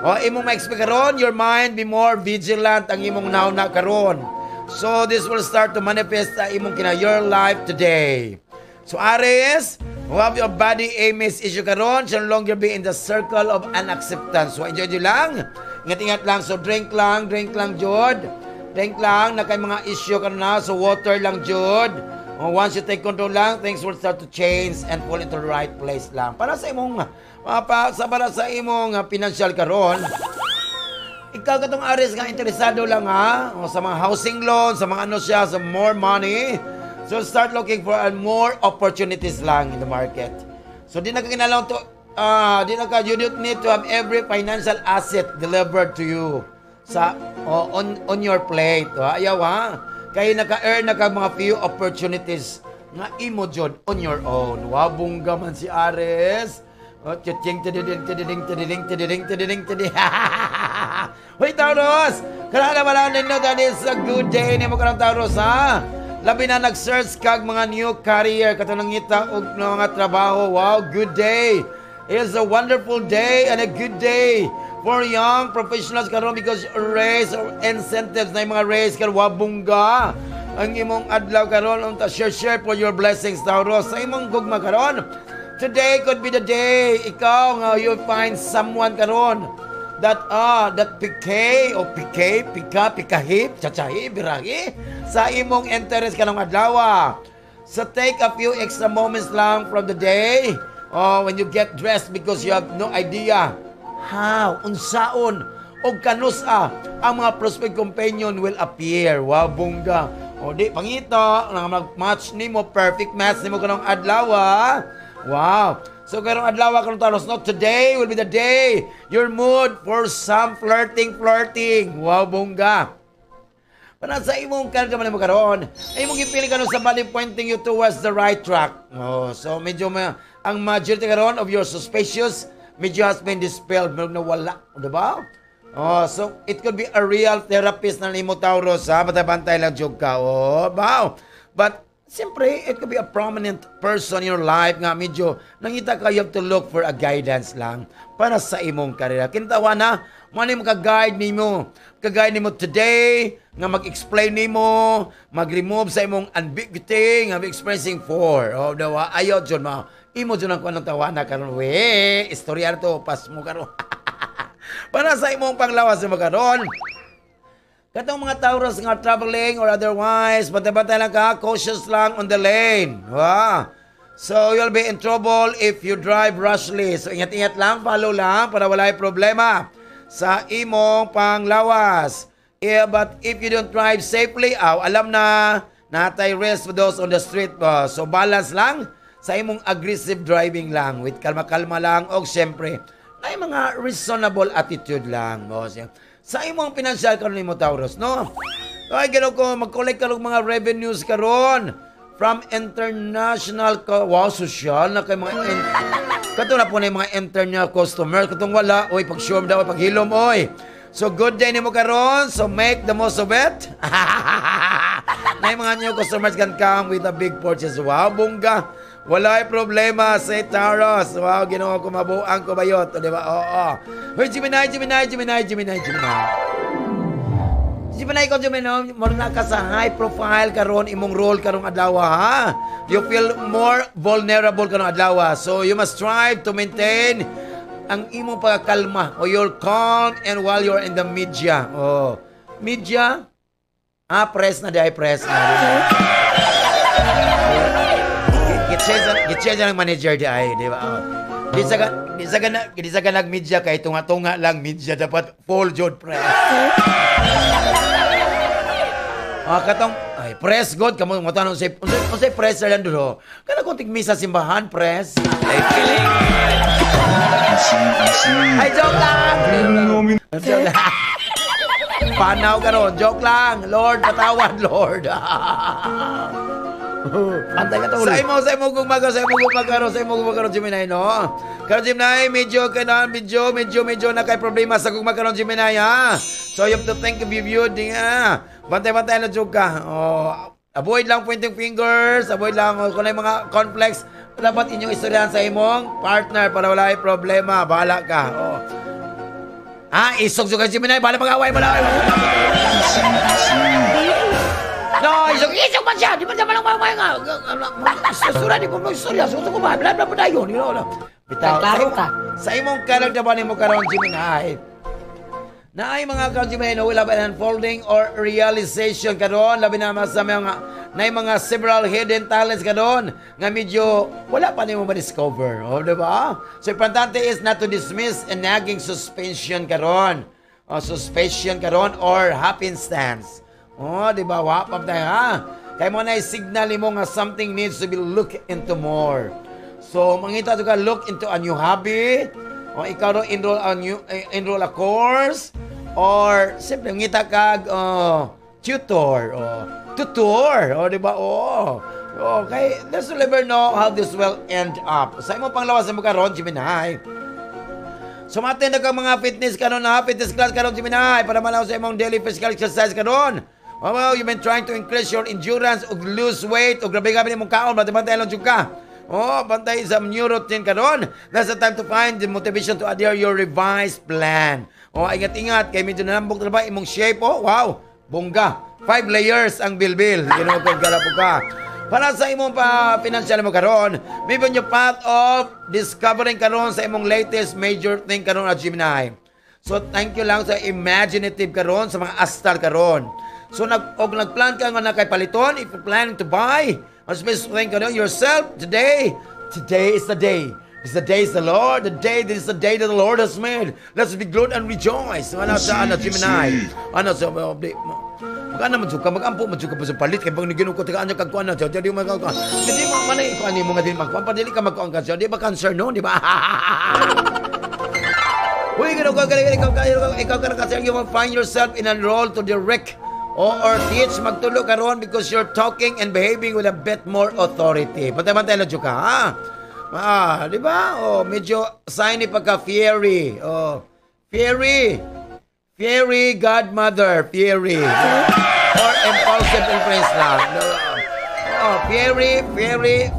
O, imong ma-expect karon, your mind be more vigilant ang imong nauna karon. So this will start to manifest sa imong kina your life today. So Aries, who have your body image issue karon, shall no longer be in the circle of unacceptance. So enjoy nyo lang. Ingat-ingat lang. So drink lang, Jod. Drink lang, na kay mga issue ka na, so water lang, Jud. Oh, once you take control lang, things will start to change and fall into the right place lang. Para sa imong para sa imong financial karon, ikaw katong Aries nga interesado lang ha, o, sa mga housing loan, sa mga ano siya, sa more money. So start looking for more opportunities lang in the market. So di na ka kinahanglan to, di na ka, you don't need to have every financial asset delivered to you sa on your plate. Oh, ayaw ha. Kay naka-earn na kag mga few opportunities nga imo jud on your own. Wow, bongga man si Aries. Oh, tiying tididing tididing tididing tididing tididing tididing. Hoy, Taurus! Karana wala ninyo, that is a good day nimo karong, Taurus, ha? Labi na nag-search kag mga new career katong nangita og mga trabaho. Wow, good day. It's a wonderful day and a good day for young professionals karon because raise or incentives na yung mga raise karon. Wow, bongga ang imong adlaw karon. Unta share share for your blessings, Taurus. Sa imong gugma karon, today could be the day ikaw nga you find someone karon that PK o PK pika pikahi chachahi birahi sa imong interest karong adlaw. So take a few extra moments lang from the day, oh, when you get dressed because you have no idea how, unsaon o kanusa ang mga prospect companion will appear. Wow, bongga. O di pangita nga mag-match nimo, perfect match nimo karong adlaw. Wow. So karong adlaw karong, Taurus, no, today will be the day your mood for some flirting flirting. Wow, bongga. Para sa imong karon mo karon, ay imong gipili karon somebody pointing you towards the right track. Oh, so medyo ang majority karon of your suspicious medyo has been dispelled, medyo nawala, di ba? Oh, so it could be a real therapist na nimo, Taurus, ha. Bantay-bantay lang jud ka. Oh, wow. But siyempre, it could be a prominent person in your life nga medyo nangita ka, you have to look for a guidance lang para sa imong karera. Kintawa na, mo ni maka-guide nimo. Ka-guide nimo today, nga mag-explain nimo, mag-remove sa imong ambiguity nga experiencing for. Oh, dawa, ayaw dyan ma. Imo dyan ang kuan ng tawana karon. We, istorya to, pas mo karon. Para sa imong panglawas mo karon, katong mga Taurus nga traveling or otherwise, bantay-bantay lang ka, cautious lang on the lane. Wow. So you'll be in trouble if you drive rashly. So ingat-ingat lang, follow lang para wala problema sa imong panglawas. Yeah, but if you don't drive safely, aw, alam na, natay risk for those on the street. So balance lang sa imong aggressive driving lang with kalma-kalma lang o siyempre, ay mga reasonable attitude lang. Oh, sa imong financial karon nimo, Taurus, no? Ay, gano'n ko, mag-collect ka og mga revenues karon from international ka, wow, social na kay mga kato na po na yung mga internal customer katong wala, oy, pag sure daw, paghilom, oy. So good day nimo karon, so make the most of it na yung mga new customers can come with a big purchase. Wow, bongga, walay problema sa Taurus. Wow, Ginoo ko, mabuang ko bayot, di ba? Oo. Hoy, Gemini, Gemini, Gemini, Gemini, Gemini. Gemini ko, Gemini, mo na ka sa high profile karon imong role karong adlaw, ha. You feel more vulnerable karong adlaw. So you must strive to maintain ang imong pagkalma o your calm and while you're in the media. Oh. Media? Ah, press na di press na. Gitse ng manager di ay, di ba? Oh. Di sa ka nag-media kay tunga-tunga lang media, dapat full jud press. Ah, katong ay press god kamo mo tanong say unsay press lang dulo. Kana kung tigmisa simbahan press. Ay, feeling. Ay, joke lang. Joke lang. Panaw karon, joke lang. Lord, patawad, Lord. Pantay ka to. Sa imo gugma karon, Gemini, no? Karon, Gemini, medyo kailangan medyo medyo medyo na kay problema sa gugma karon, Gemini, ha. So you have to think of you ding, ah. Bantay-bantay na jud ka. Oh, avoid lang pointing fingers, avoid lang kung may mga conflicts, dapat inyong istoryahan sa imong partner para wala ay problema. Bahala ka. Oh. Ah, isog jud ka, Gemini, bahala mag-away, bahala. No, isog isog man siya. Di man siya malang mamay nga. Istorya di ko mo istorya. So ko ba bla bla bla yun. Bitaw. Klaro ka. Sa imong character ba nimo karon, Gemini? Na ay mga karon, Gemini, no, wala ba unfolding or realization karon, labi na mas sa mga na mga several hidden talents karon nga medyo wala pa nimo ma-discover. Oh, di ba? So importante is not to dismiss a nagging suspension karon. O suspicion karon or happenstance. Oh, di ba? Wa pa tayo, ha? Kay mo na signal mo nga something needs to be looked into more. So, mangita ka look into a new hobby, o ikaw ro enroll a new enroll a course, or simple mangita kag oh, Tutor. Oh, tutor. Oh, di ba? Oh. Okay, let's never know how this will end up. Sa imong panglawas mo karon, Gemini. So matin na ka mga fitness karon ha, fitness class karon, Gemini, para malaw sa imong daily physical exercise karon. Oh, well, you've been trying to increase your endurance ug lose weight ug grabe gabi nimong kaon, bantay lang jud ka. Oh, bantay sa new routine karon. That's the time to find the motivation to adhere your revised plan. Oh, ingat-ingat kay medyo nalambok na ba imong shape oh. Wow, bongga. 5 layers ang bilbil. Ginoo ko galapo ka. Para sa imong pa financial mo karon, maybe on your path of discovering karon sa imong latest major thing karon at Gemini. So thank you lang sa imaginative karon sa mga astral karon. So nagplan ka nga na kay paliton, if you're planning to buy, a special thing karon yourself today. Today is the day. It's the day is the Lord. The day, this is the day that the Lord has made. Let's be glad and rejoice. Ano sa ano Gemini? Ano sa magana man jud ka, magampo man jud ka sa palit kay pag niginom ko tagaan niya kag kuan na di mo magkuan. Di mo man ay kuan nimo nga di magkuan pa dili ka magkuan ka di ba cancer no, di ba? Uy, ginoo ko ikaw ka kasi you will find yourself in a role to direct or teach magtulo karon because you're talking and behaving with a bit more authority. Bantay-bantay lang jud ka, ha? Ah, di ba? Oh, medyo sign ni pagka fiery. Oh, fiery. Fairy godmother, fairy. Or impulsive influence lang. Oh, fairy, fairy,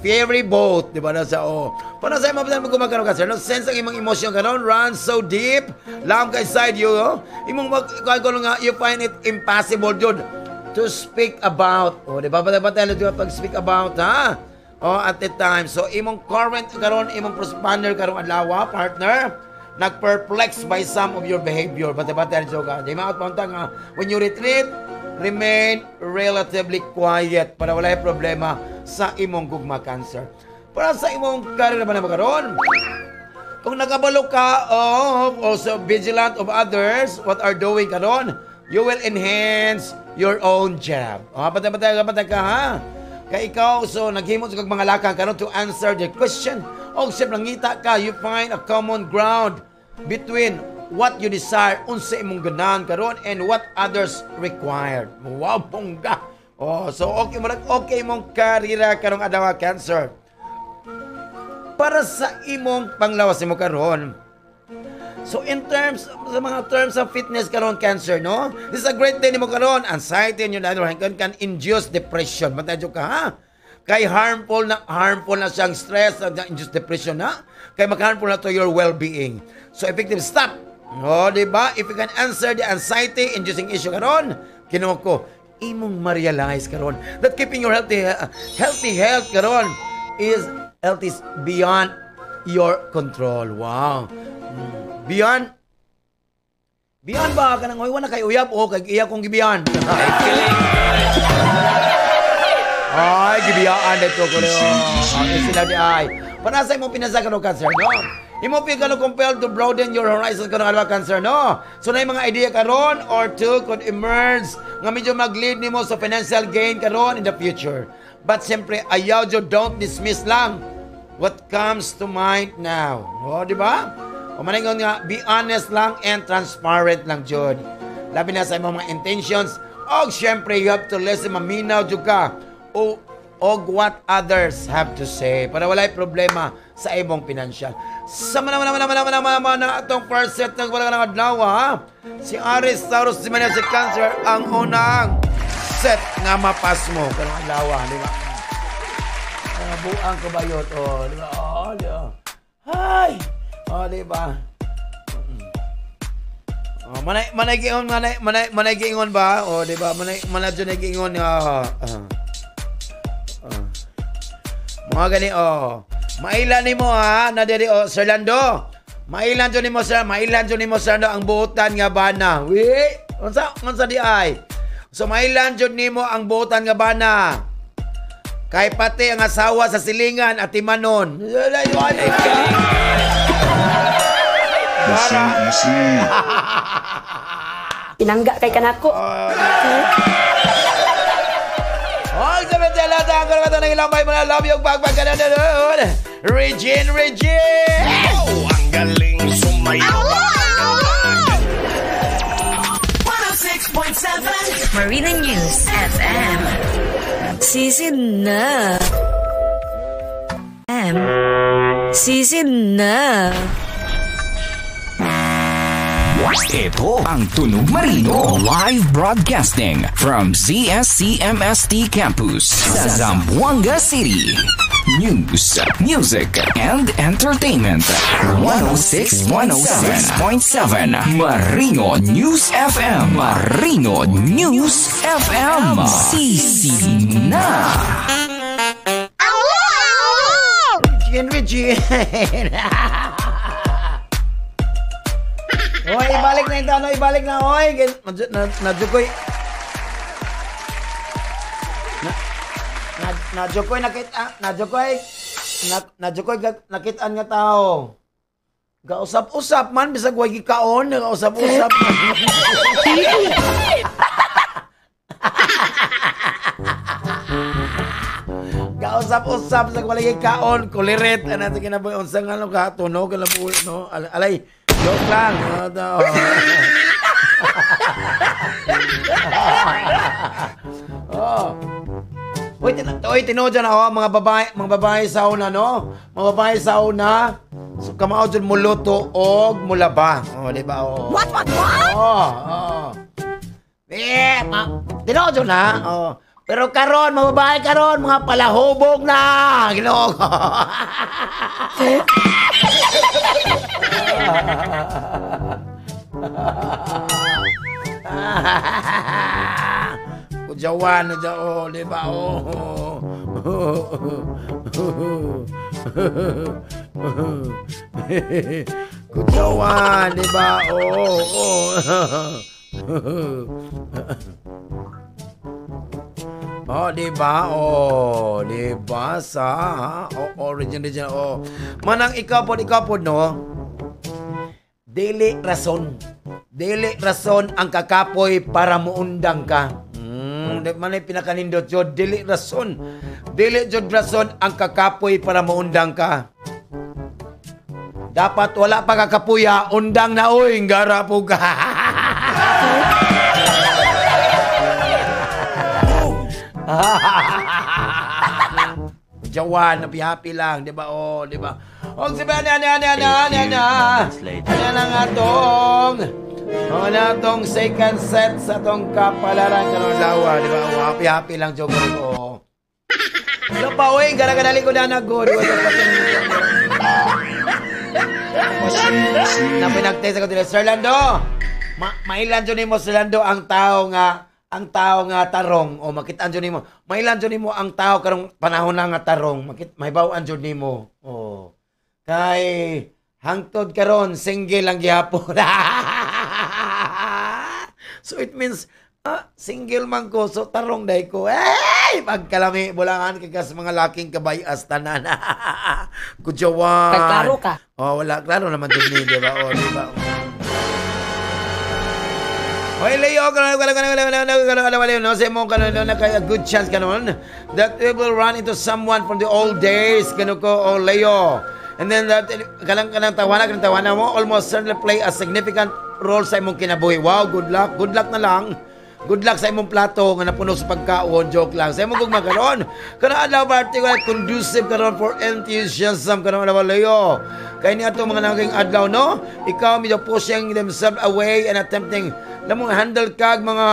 fairy boat. Di ba nasa, oh. Para sa imong mo gumagano ka, sir. No sense ang imong emotion karon runs so deep. Lam ka inside you, oh. Imong mag, nga, you find it impossible, dude, to speak about. Oh, di ba? Bantay-bantay lang pag speak about, ha? Oh, at the time. So, imong current karon, imong partner karon adlaw, partner, nagperplex by some of your behavior. Bantay-bantay rin ka. Di maot pa nga, when you retreat, remain relatively quiet para wala problema sa imong gugma, Cancer. Para sa imong career naman na karon, kung nakabalo ka of also vigilant of others, what are doing karon, you will enhance your own job. Oh, bantay-bantay ka, ka, ha? Kay ikaw, so naghimo sa kag mga lakang karon to answer the question. O siyempre nangita ka, you find a common ground between what you desire, unsa imong ganahan karon, and what others required. Wow, bongga. Oh, so okay mo okay imong karera karong adlaw, Cancer. Para sa imong panglawas nimo karon. So in terms sa mga terms of fitness karon, Cancer, no? This is a great day nimo karon. Anxiety and your other hand can induce depression. Bantay ka, ha? Kay harmful na siyang stress, induce depression na. Kay maka-harmful na to your well-being. So effective stop. Oh, di ba? If you can answer the anxiety inducing issue karon, kinuha ko imong ma-realize karon that keeping your healthy health karon is health is beyond your control. Wow. Beyond ba kanang oy wala kay uyab o kay iya kong gibiyan. Ay, gibiyaan dito ko leo. Sila di ay. Para sa imong pinasa karon, Cancer, no? Imo feel ka compelled to broaden your horizons karon adlaw, Cancer, no? So na mga idea karon or two could emerge nga medyo mag-lead nimo sa financial gain karon in the future. But siyempre, ayaw jud, don't dismiss lang what comes to mind now. Oh, di ba? O maningon nga, be honest lang and transparent lang jud. Labi na sa imong mga intentions. Og siyempre, you have to listen, maminaw jud ka o og what others have to say para walay problema sa imong financial. Sa mana na atong first set ng wala ng adlaw, ha? Si Aries, Taurus, Gemini, si Cancer ang unang set nga mapas mo karong adlaw, di ba? Buang kabayot, oh, di ba? Oh, di ba? Hay! Oh, di ba? Oh, manay giingon manay giingon ba? Oh, di ba? Manay jud giingon nga. Mga gani, oh. Mailan nimo, ha, na diri, oh, Sir Lando. Mailan jud nimo, sir, mailan jud nimo, Sir Lando, ang buotan nga bana. Wi, unsa di ay? So mailan jud nimo ang buotan nga bana. Kay pati ang asawa sa silingan at timanon. Para Pinangga kay kanako. All sa lahat ang karagatan ng ilang may mga love yung pagpag ka na doon. Regine, Regine! Oh, ang galing sumayaw. 106.7 Marina News FM. Sisid na. M. Sisid na. Ito ang Tunog Marino. Live broadcasting from ZSCMST Campus sa Zamboanga City. News, music, and entertainment. 106.7 Marino News FM. Marino News FM. Sisi na. Richie, Richie. Oy, ibalik na ito. Ano, ibalik na. Oy, nadyokoy. Nadyokoy nakita, nadyokoy. Nadyokoy nakitaan nga tao. Gausap-usap man bisag way gikaon, nagausap-usap. Gausap-usap sa walay gikaon, kuliret ana sa kinabuhi unsa nga no ka tunog kinabuhi no. Alay, joke lang. Oh. Oy, tinuod dyan ako, mga babae sa una, no? Mga babae sa una, so, kamao dyan muluto og mulaba. Oh, di ba? Oh. What? Oh, oh. Eh, tinuod dyan, ha? Oh. Pero karon, mga babae karon, mga palahubog na! Ginoo ko. Kujawan na dyan, oh, di ba? Oh. Kujawan, di ba? Oh, oh. Oh, di ba? Oh, di ba? Sa, oh, origin, oh. Manang ikaw pod, no? Dili rason ang kakapoy para muundang ka. Manay pinakanindot jud, dili rason. Dili jud rason ang kakapoy para muundang ka. Dapat wala pa kakapuya, undang na oy, gara po ka. Jawan, happy lang, di ba? Oh, di ba? Og si ba na na na na na na. Ano na nga tong? Oh, na tong second set sa tong kapalaran karon lawa, di ba? Oh, happy lang joke ko. Lo pa oy, gara-gara ko na nagod. Na pinagtest ako dili Sir Lando. Mailan jud nimo Sir Lando ang tao nga tarong o makitaan jud nimo. Mailan jud nimo ang tao karong panahon na nga tarong, mahibaw-an jud nimo. Oh. Kay hangtod karon single lang gihapon. So it means single man ko, so tarong day ko. Ay, pagkalami bulangan kay kas mga laking kabayas tanan. Kujawan. Klaro ka. Oh, wala klaro naman jud ni, di ba? Oh, di ba? Oy, Leo, no say mo kanon na kay a good chance kanon that we will run into someone from the old days kano ko, oh Leo. And then that kanang tawana mo almost certainly play a significant role sa imong kinabuhi. Wow, good luck. Good luck na lang. Good luck sa imong plato nga napuno sa pagkaon, joke lang. Sa imong gugma karon. Kana adlaw party ko conducive karon for enthusiasm karon adlaw Leo. Kay ni ato mga naging adlaw no, ikaw medyo pushing themselves away and attempting lamong handle kag mga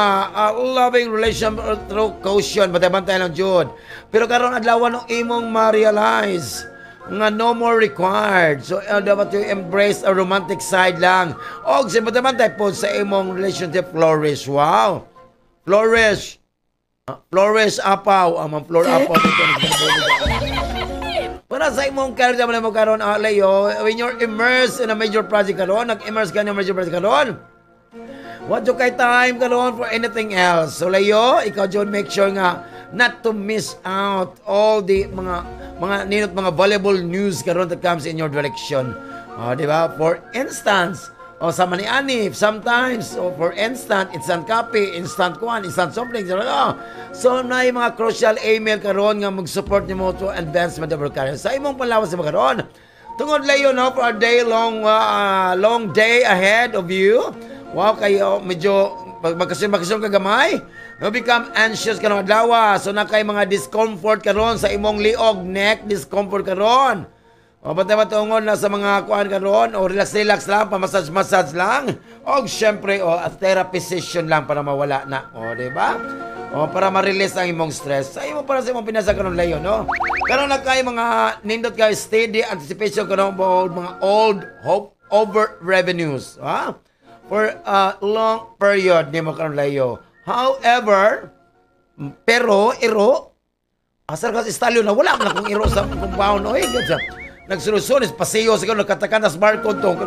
loving relation through caution, bantay-bantay lang jud. Pero karon adlaw no imong ma-realize nga no more required. So dapat you embrace a romantic side lang. Og sa bantay-bantay po sa imong relationship flourish. Wow. Flourish. Flourish apaw. Ang mga floor apaw. Para sa imong career mo karon, Leo, when you're immersed in a major project karon, nag-immerse ka in a major project karon, what you kay time karon for anything else. So Leo, ikaw jud make sure nga not to miss out all the mga ninot mga valuable news karon that comes in your direction. Di ba? For instance, o sa manianif, sometimes, o for instant, instant copy, instant kuan, instant something. So, na yung mga crucial email karon nga mag-support nimo to advancement of your career. Sa imong palawas sa karon, tungod Leo, no, for a day long, long day ahead of you. Wow, kayo medyo magkasyon kagamay. No, become anxious karong adlaw. So na kay mga discomfort karon sa imong liog, neck discomfort karon. O bantay matungod na sa mga kuan karon o relax relax lang, pa-massage massage lang. O syempre o a therapy session lang para mawala na. O, di ba? O para ma-release ang imong stress. Sa imong para sa imong pinasa karon, Leo, no? Karon na kay mga nindot kay steady anticipation karon about mga old hope over revenues, ha? For a long period nimo karon, Leo. However, pero iro asar ka sa stallion na wala man akong iro sa compound, oy. Nagsunod-sunod pasiyo siguro nagkatakan tas barcode to.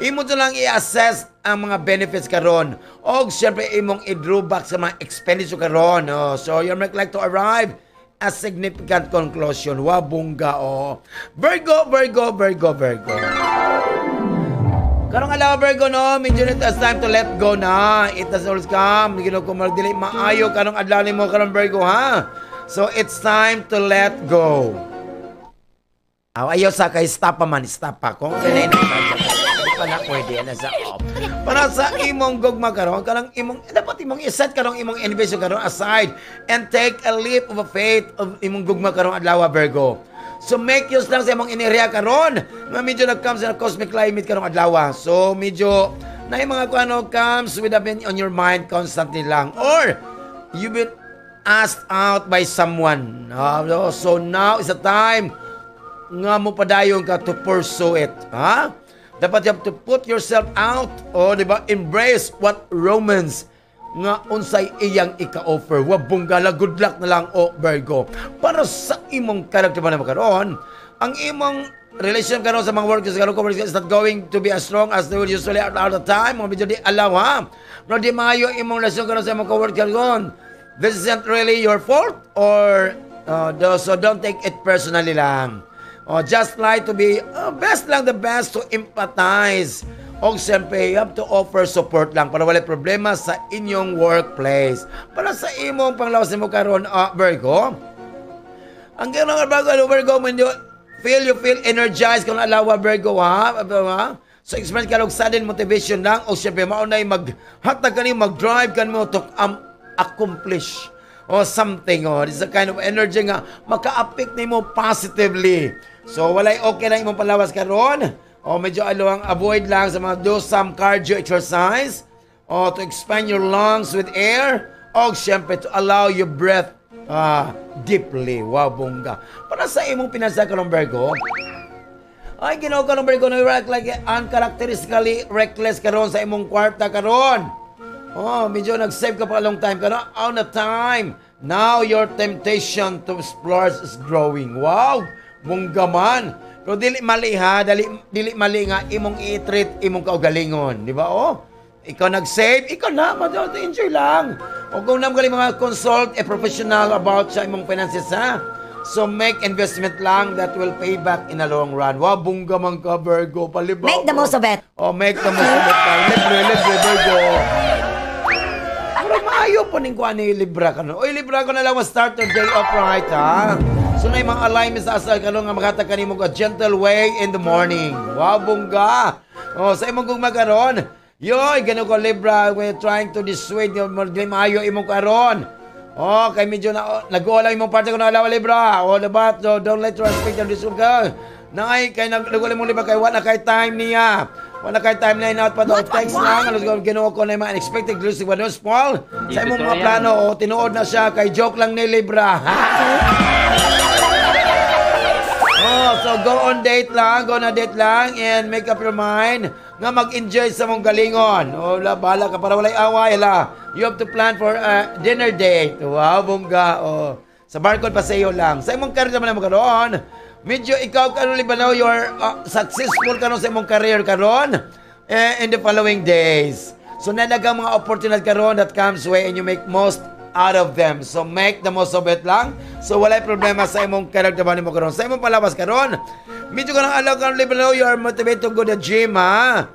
Imo to lang i-assess ang mga benefits karon og syempre imong i-drawback sa mga expenditure karon, oh. So you might like to arrive a significant conclusion. Wa bongga, oh. Virgo, Virgo, Virgo, Virgo. Karong adlaw, Virgo, no, medyo it is time to let go na. It has always come. Ginoo ko dili maayo karong adlaw nimo karon, Virgo, ha. So it's time to let go. Aw, ayaw sa kay stop pa man, stop pa ko. Di pa na pwede na sa off. Para sa imong gugma karon, kanang imong dapat imong i-set karong imong innovation karon aside and take a leap of a faith of imong gugma karong adlaw, Virgo. So make use lang sa imong enerhiya karon nga medyo nag-comes sa cosmic climate karong adlaw. So medyo na yung mga kuano comes with a on your mind constantly lang or you've been asked out by someone. So now is the time nga mo padayon ka to pursue it. Ha? Dapat you have to put yourself out o, di ba, embrace what romance nga unsay iyang ika-offer. Wa bunggala, good luck na lang o Virgo. Para sa imong character man karon, ang imong relation karon sa mga workers karon, coworkers is not going to be as strong as they will usually at all the time. Mga medyo di alaw, ha. No, di maayo imong relasyon karon sa imong coworker karon. This isn't really your fault or so don't take it personally lang. O, just like to be best lang, the best to empathize. O siyempre, you have to offer support lang para wala problema sa inyong workplace. Para sa imong panglawas nimo karon, Virgo. Ang ganang Virgo, Virgo, when you feel energized kung alawa, Virgo, ha? Ha? So experience ka og sudden motivation lang o siyempre mao nay maghatag kani mag-drive kanimo to accomplish o something, oh. This is a kind of energy nga maka-affect nimo positively. So walay okay lang imong palawas karon. O medyo aluang avoid lang sa mga do some cardio exercise o to expand your lungs with air o siyempre to allow your breath deeply. Wow, bongga. Para sa imong pinasa karon, Virgo, ay, Ginoo karon, Virgo, no, you act like uncharacteristically reckless karon sa imong kwarta karon. Oh, medyo nag-save ka pa a long time karon. On the time. Now your temptation to splurge is growing. Wow, bongga man. Pero dili mali ha, dili, dili mali nga imong i-treat imong kaugalingon, di ba? Oh, ikaw nag-save, ikaw na, enjoy lang. O kung naman gali mga consult a professional about sa imong finances, ha. So make investment lang that will pay back in a long run. Wow, bongga man ka, Virgo, palibaw. Make the most of it. Oh, make the most of it. Libre, libre, Virgo. Pero maayo po ning kuha ni Libra ka no. Oy, Libra ko na lang start your day off right, ha. So na yung mga alignment sa asal karon nga makatag kanimo a gentle way in the morning. Wow, bongga. Oh, sa imong gugma karon. Yoy, gano ko, Libra, when you're trying to dissuade you, maayo imong karon. Oh, kay medyo na oh, nag-uo lang imong parte ko na alawa, Libra. Oh, dapat so, don't let your speak and dissuade ka. Naay kay nag nag imong Libra kay wala kay time niya. Wala kay time na inaot pa to. Text lang alos ko Ginoo ko na yung mga unexpected exclusive wa spoil. Sa imong mga plano, oh, tinuod na siya kay joke lang ni Libra. Oh, so go on date lang, go na date lang and make up your mind nga mag-enjoy sa mong galingon. Oh, la bahala ka para walay away la. You have to plan for a dinner date. Wow, bongga. Oh. Sa barcode pa sa iyo lang. Sa imong career naman mo karon. Medyo ikaw karon libanaw, you're successful karon sa imong career karon eh, in the following days. So nanagang mga opportunity karon that comes way and you make most out of them. So make the most of it lang. So walay problema sa imong career mo karon. Sa imong palawas karon, medyo ka nang alaw karon, libanaw, you are motivated to go to the gym, ha?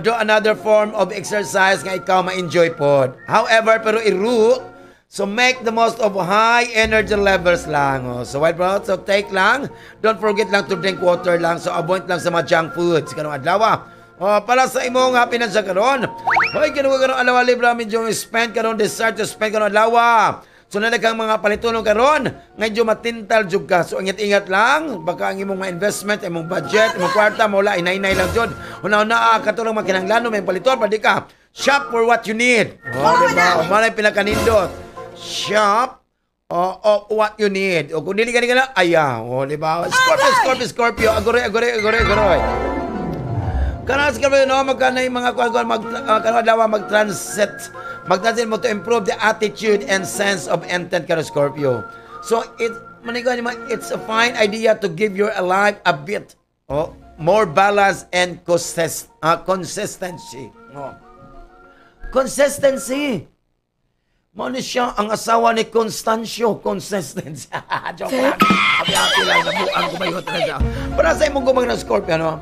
Do another form of exercise nga ikaw ma-enjoy pod. However, pero iru, so make the most of high energy levels lang. Oh. So while bro, so take lang. Don't forget lang to drink water lang. So avoid lang sa mga junk foods. Karong adlaw. Oh, para sa imong happiness karon. Hoy, kinuha karon adlaw Libra, medyo spend karon, desire to spend karon adlaw. So na kang mga palitunon karon, medyo matintal jud ka. So ingat-ingat lang, baka ang imong mga investment, imong budget, imong kwarta mawala, inay-inay lang jud. Una-una katulong makinahanglan may paliton, pwede ka. Shop for what you need. Oh, diba? O malay pinakanindot. Shop o what you need. O kung dili ka ni ka ayaw. O, diba? Scorpio, Scorpio, Scorpio. Aguroy, aguroy, aguroy, aguroy. Kanang Scorpio, no, magkana yung mga kuwan mag kanang adlaw mag-transit. Mag-transit mo to improve the attitude and sense of intent karon, Scorpio. So it manigo ni it's a fine idea to give your life a bit, oh, more balance and consistency. Oh. Consistency. Mao ni siya ang asawa ni Constancio. Consistency. Joke lang. Happy-happy lang. Nabuang kumayot na siya. Para sa imong gumang ng Scorpio, no?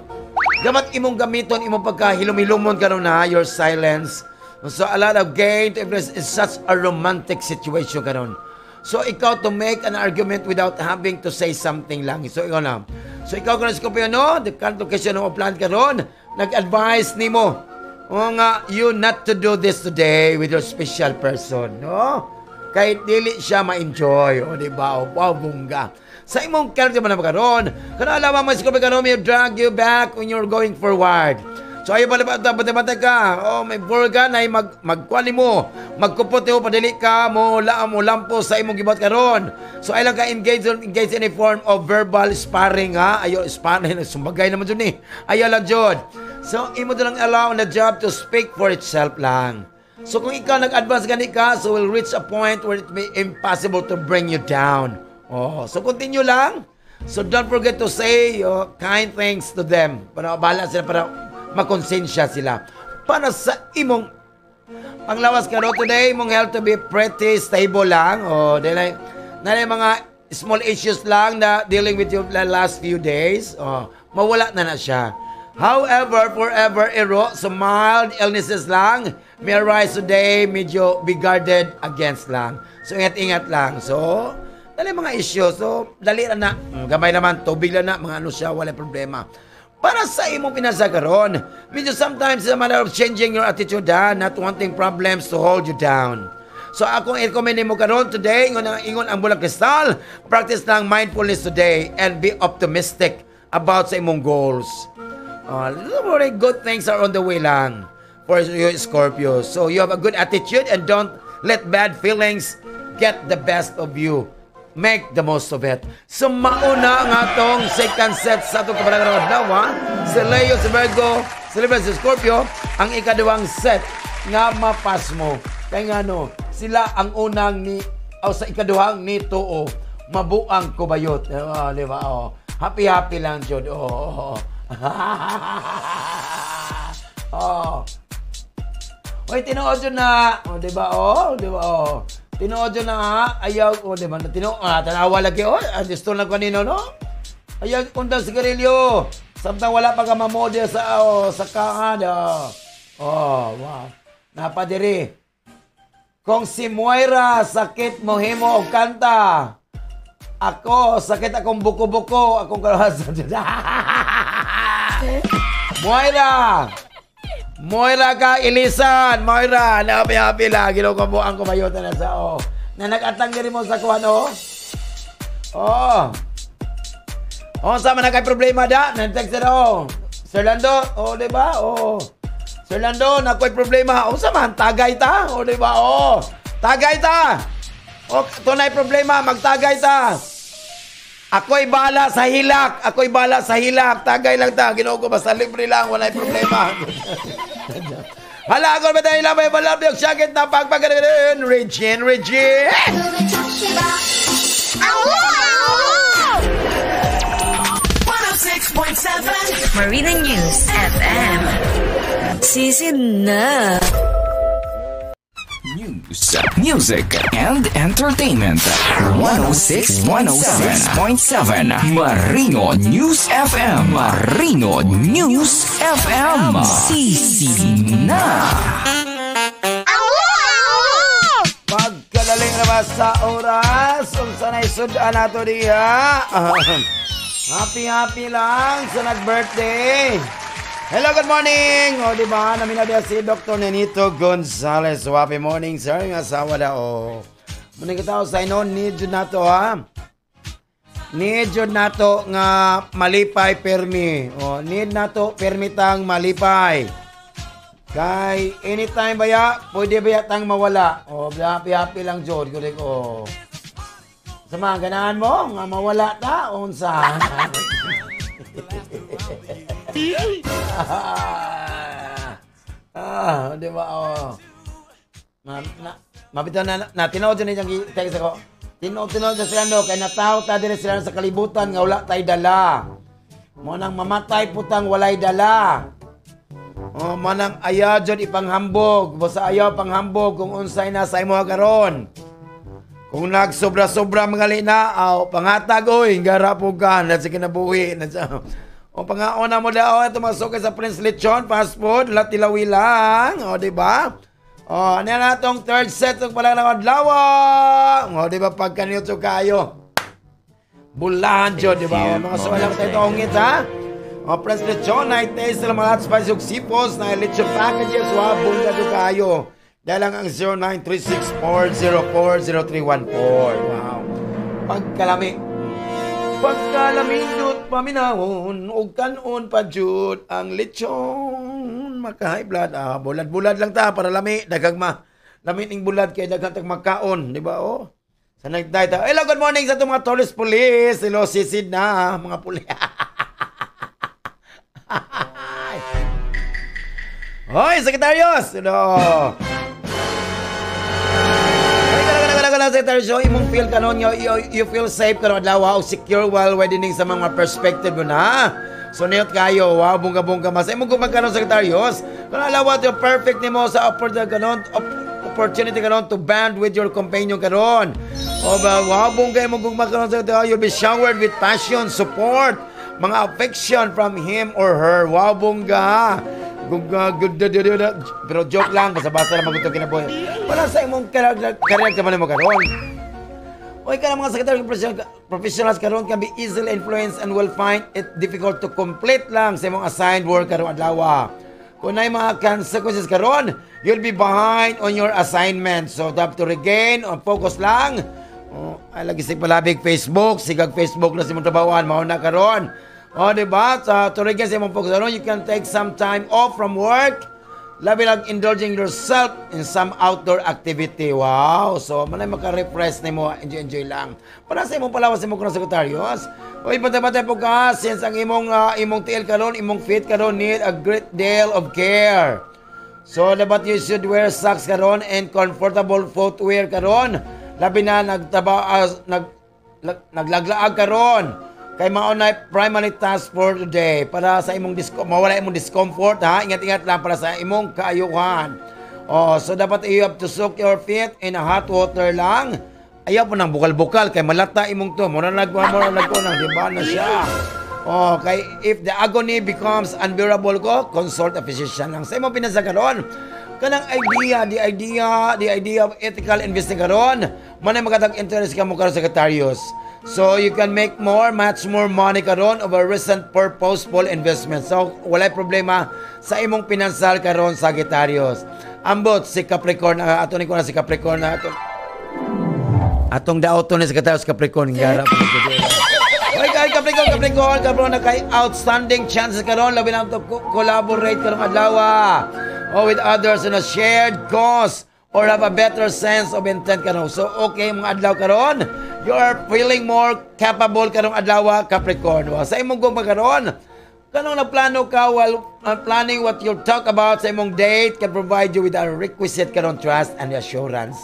Dapat imong gamiton, imong pagkahilom-hilomon karon na, your silence. So a lot of gain to influence is such a romantic situation karon. So ikaw to make an argument without having to say something lang. So ikaw na. So ikaw karon, Scorpio, no? The current location of plan karon, nag-advise nimo o nga you not to do this today with your special person, no? Kahit dili siya ma-enjoy, o di ba? O wow, bungga. Sa imong character man na karon, kana alam mo Scorpio karon, may drag you back when you're going forward. So ayaw pala bantay ka. Oh, may ka na magkuan mo. Magkupot mo padili ka mo la mo lampo sa imong gibuhat karon. So ay lang ka engage in a form of verbal sparring ha. Ayo sparring sumbagay naman jud ni. Ayaw lang jud. So imo lang allow the job to speak for itself lang. So kung ikaw nag-advance gani ka, so will reach a point where it may impossible to bring you down. Oh, so continue lang. So don't forget to say kind things to them para bahala sila, para makonsensya sila. Para sa imong panglawas karon today, imong health to be pretty stable lang. Oh, dili na mga small issues lang na dealing with you the last few days. Oh, mawala na na siya. However, forever ero, so mild illnesses lang may arise today, medyo be guarded against lang. So ingat-ingat lang. So, dali mga issue. So, dali na na. Gamay naman, tubig lang na, mga ano siya, wala problema. Para sa imong pinasakaron, medyo sometimes it's a matter of changing your attitude, ha? Not wanting problems to hold you down. So akong i-recommend mo karon today, ingon ang bulang kristal, practice lang mindfulness today and be optimistic about sa imong goals. Very good things are on the way lang for you, Scorpio. So you have a good attitude and don't let bad feelings get the best of you. Make the most of it. So mauna nga tong second set sa atong kabarangan ng adlaw, ha? Si Leo, si Virgo, si Libra, si Scorpio, ang ikaduhang set nga mapas mo. Kaya nga no, sila ang unang ni, o sa ikaduhang ni tuo, mabuang kubayot. Oh, di ba? Oh. Happy-happy lang, jud. Oh. Oh. Oy, tinuod yun na. Oh, di ba? Oh, di ba? Oh. Tinuod yun na ha. Ayaw, oh, di ba? Tinuod, tanawa lagi. Oh, gusto lang kanino, no? Ayaw, undang sigarilyo. Samtang wala pa ka mamodel sa, oh, sa kaan. Oh, oh wow. Napadiri. Kung si Moira sakit mo himo og kanta. Ako, sakit akong buko-buko. Akong karahasan. Moira! Moira ka, Ilisan! Moira! Napi-happy lang. Ginoo ang kumayota na sa, oh. Na nag-atang diri mo sa kuhan, oh. Oh. Oh, sama na kay problema da. Nag-text na, oh. Sir Lando, oh, di ba? Oh. Sir Lando, nakoy problema. Oh, sama, tagay ta. Oh, di ba? Oh. Tagay ta. Oh, tunay problema, magtagay ta. Ako'y bala sa hilak. Ako'y bala sa hilak. Tagay lang ta. Ginoo ko, basta libre lang. Wala'y problema. Hala, ako ba tayo lamay malabiyog sakit na pagpaganoon. Regine, Regine! 106.7 Marina News FM. Season na. News, music, and entertainment. 106.7 Marino News FM. Marino News FM. Sisi na. Pagkadaling na ba sa oras? Unsa na isudan nato diha? Happy happy lang sa nag-birthday. Hello, good morning! O, di ba? Namin na si Dr. Nenito Gonzales. So, happy morning, sir. Yung asawa na, o. Muna kita sa ino, need jud nato, ha? Need jud nato nga malipay permi. O, need nato permitang malipay. Kay anytime baya, pwede baya tang mawala. O, happy happy lang jud. Kurik, o. Sa mga ganahan mo, nga mawala ta, unsa. Ah, di ba? Oh. Mabitaw na tinuod jud niyang text ako. Tinuod na sila no kay nataw ta diri sila sa kalibutan nga wala tay dala. Mo nang mamatay putang walay dala. Oh, manang ayaw jud ipanghambog, basta ayaw panghambog kung unsay na sa imo karon. Kung nagsobra-sobra mga lina, aw pangatag oy, gara po ka na sa kinabuhi na sa. O pangaon na mo daw ito masuk sa Prince Lechon fast food latilawi lang, o di ba? O ano na tong third set ug pala ng adlaw. O di ba pagka niyo kayo? Bulahan jud, di ba? O, mga suwalang tayo tongit ha. O Prince Lechon night taste ng mga hot spicy ug sipos na lechon packages wa bongga jud kayo. Dahil lang ang 0936-404-0314. Wow. Pagkalami. Pagkalamindot paminahon ug kanon pa jud ang lechon. Maka-high blood. Ah, bulad-bulad lang ta para lami. Daghang ma. Lami ning bulad kay daghang tag magkaon, di ba? Oh. Sa nagday ta. Hello, good morning sa itong mga tourist police. Hello, sisid na mga puli. Hoy, Secretarios! Hello. Secretary, so imong feel kanon you feel safe karon adlaw o secure while wedding sa mga perspective mo na. So niyot kayo, wow, bongga-bongga mas imong gumagkaron Secretarios. Kun adlaw to perfect nimo sa opportunity kanon, opportunity kanon to band with your companion karon. O ba, wow, bongga imong gumagkaron Secretary, you'll be showered with passion, support, mga affection from him or her. Wow, bongga. Pero joke lang, basta-basta na magutong kinabuhi. Wala sa imong career ka man mo karon. Oy ka mga secretary professionals karon can be easily influenced and will find it difficult to complete lang sa imong assigned work karon adlaw. Kung naay mga consequences karon, you'll be behind on your assignment. So have to regain on focus lang. Oh, ay lagi sig palabig Facebook, sigag Facebook na sa imong trabahoan mao na karon. O, di ba? To regain sa imong focus, you can take some time off from work. Labi lang indulging yourself in some outdoor activity. Wow! So, manay maka-refresh nimo, enjoy-enjoy lang. Para sa imong palawas imong kuno sekretarios. Oy, bantay-bantay po ka since ang imong imong tiil karon, imong feet karon need a great deal of care. So, dapat you should wear socks karon and comfortable footwear karon. Labi na nagtaba naglaglaag karon. Kay mao na primary task for today para sa imong mawala imong discomfort ha. Ingat-ingat lang para sa imong kaayuhan. Oh, so dapat you have to soak your feet in a hot water lang. Ayaw po nang bukal-bukal kay malata imong to. Mura nagkunang di ba na siya. Oh, kay if the agony becomes unbearable ko, consult a physician lang. Sa imong pinasa karon, kanang idea, the idea of ethical investing karon, manay magatag interest ka mo karon Secretarios. So you can make more, much more money karon over recent purposeful investment. So walay problema sa imong pinansal karon Sagittarius. Ambot si Capricorn, ato ni ko na si Capricorn na ato. Atong daoto ni Sagittarius Capricorn gara. Oy kay Capricorn, Capricorn na kay outstanding chances karon labi na to collaborate karong adlaw o with others in a shared cause or have a better sense of intent karon. So okay mga adlaw karon, you are feeling more capable karong adlaw Capricorn. Sa imong gugma karon, kanong nagplano ka while planning what you'll talk about sa imong date can provide you with a requisite karon trust and assurance.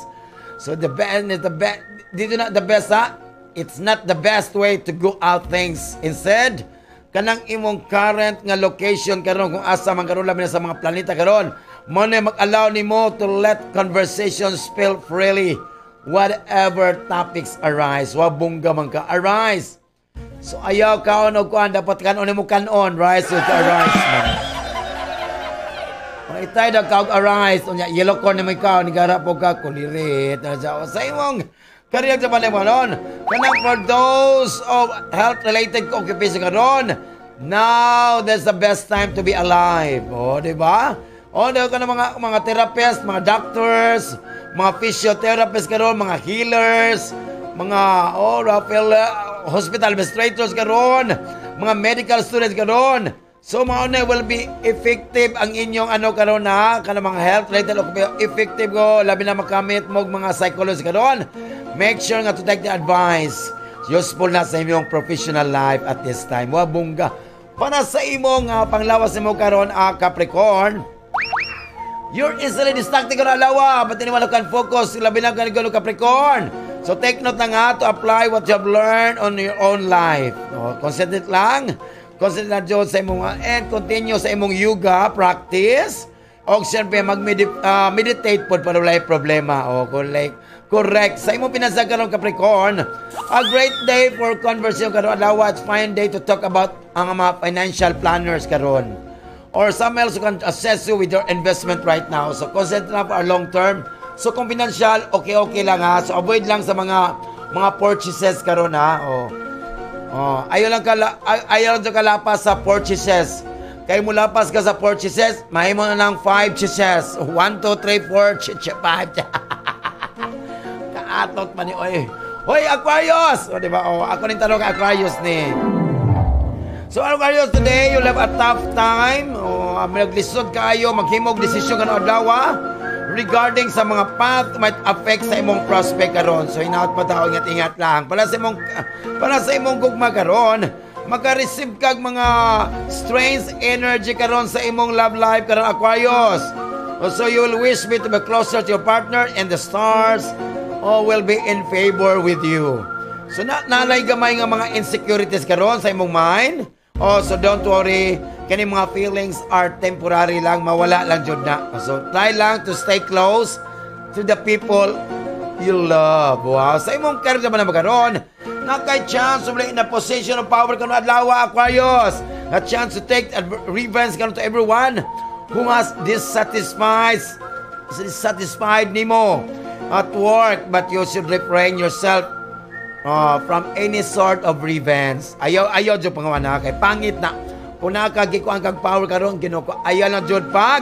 So the best is the best dito na the best ha. It's not the best way to go out things. Instead, kanang imong current nga location karon kung asa man karon labi na sa mga planeta karon, mo na mag-allow nimo to let conversation spill freely whatever topics arise. Wa bongga man ka arise. So ayaw kaon og kuan, dapat kanon nimo kanon, rice with arise man. O itay daw kaog arise unya yellow corn nimo ikaw ni gara po ka kulirit na sa imong career sa panahon. Kanang for those of health related occupation karon, Now, that's the best time to be alive. Oh, di ba? Oh, di ka na mga therapist, mga doctors, mga physiotherapist karon, mga healers, mga, oh, Rafael, hospital administrators karon, mga medical students karon. So mao na will be effective ang inyong ano karon na kana mga health related, effective ko labi na makamit mo mga psychologist karon. Make sure nga to take the advice. Useful na sa inyong professional life at this time. Wa bongga. Para sa imong panglawas nimo karon, Capricorn, you're easily distracted karon adlaw, but anyone who can focus, labi na ka Capricorn. So take note na nga to apply what you have learned on your own life. No, concentrate lang. Concentrate na jud sa imong and continue sa imong yoga practice. O siyempre mag-meditate pod para walay problema. O correct. Correct. Sa imong pinasa karon, Capricorn, a great day for conversation karon adlaw. It's fine day to talk about ang mga financial planners karon. Or some else who can assess you with your investment right now. So concentrate na for a long term. So kung financial, okay-okay lang ha. So avoid lang sa mga purchases karon ha. Oh. Oh, ayaw lang kalapas sa purchases. Kay mo lapas ka sa purchases, mahimo na lang 5 chases. 1, 2, 3, 4, 5. Kaatot man ni oy. Hoy, Aquarius! O, di ba? Oh, ako ning tanong Aquarius ni. So, Aquarius, today, you'll have a tough time. Oh, naglisod kayo, maghimog desisyon ka adlaw regarding sa mga path might affect sa imong prospect karon. So hinaot pa tao, ingat-ingat lang. Para sa imong gugma karon, maka-receive kag mga strange energy karon sa imong love life karon, Aquarius. So you will wish me to be closer to your partner and the stars, oh, will be in favor with you. So na nalay gamay nga mga insecurities karon sa imong mind. Oh, so don't worry. Kani mga feelings are temporary lang, mawala lang jud na. So try lang to stay close to the people you love. Wow. Sa imong career naman na karon, na kay chance to be in a position of power karon adlaw, Aquarius. A chance to take revenge karon to everyone who has dissatisfied nimo at work, but you should refrain yourself from any sort of revenge. Ayaw ayaw jud pangawana kay pangit na. Kung nakagikuan kag power karon, Ginoo ko, ayaw lang jud pag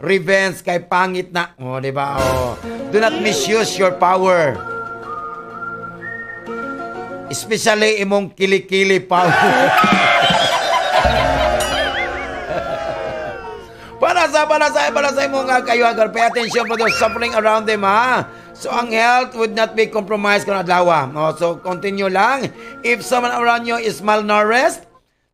revenge kay pangit na. Oh, di ba? Oh. Do not misuse your power. Especially imong kilikili power. Para sa imong kayuhan, pay attention for those suffering around them, ha. So ang health would not be compromised kung adlaw. Oh, so continue lang. If someone around you is malnourished,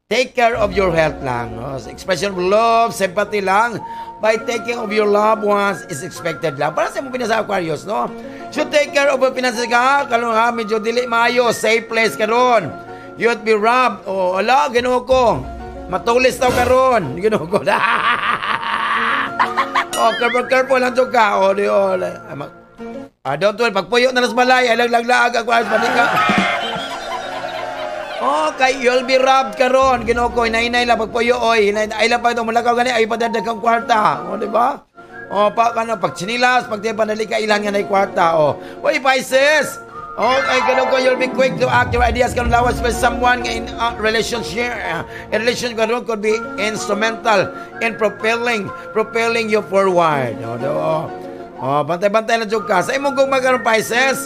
take care of your health lang. Oh, so expression of love, sympathy lang by taking of your loved ones is expected lang. Para sa imong pinasa, Aquarius, no? So take care of your finances ka, karon ha, medyo dili maayo, safe place karon. You'd be robbed. Oh, ala, Ginoo ko. Matulis daw karon. Ginoo ko. Oh, careful, careful lang jud ka. Oh, di oh. Ah, don't worry, pagpuyo na lang sa balay, ay laglag ako, panika. Oh, kay you'll be robbed karon. Ginoo ko, hinay-hinay lang pagpuyo oy, hinay ay lang pa ito mulakaw gani ay padagdag kang kwarta. Oh, di ba? Oh, pa kano pag chinilas, pag di panali ka ilan nga nay kwarta. Oh. Oy, Pisces. Oh, kay Ginoo ko, you'll be quick to act your ideas karon lawas with someone nga in relationship. In relationship karon could be instrumental in propelling you forward. Oh, do, oh. Oh, bantay-bantay na jud ka. Sa imong gugma karon, Pisces,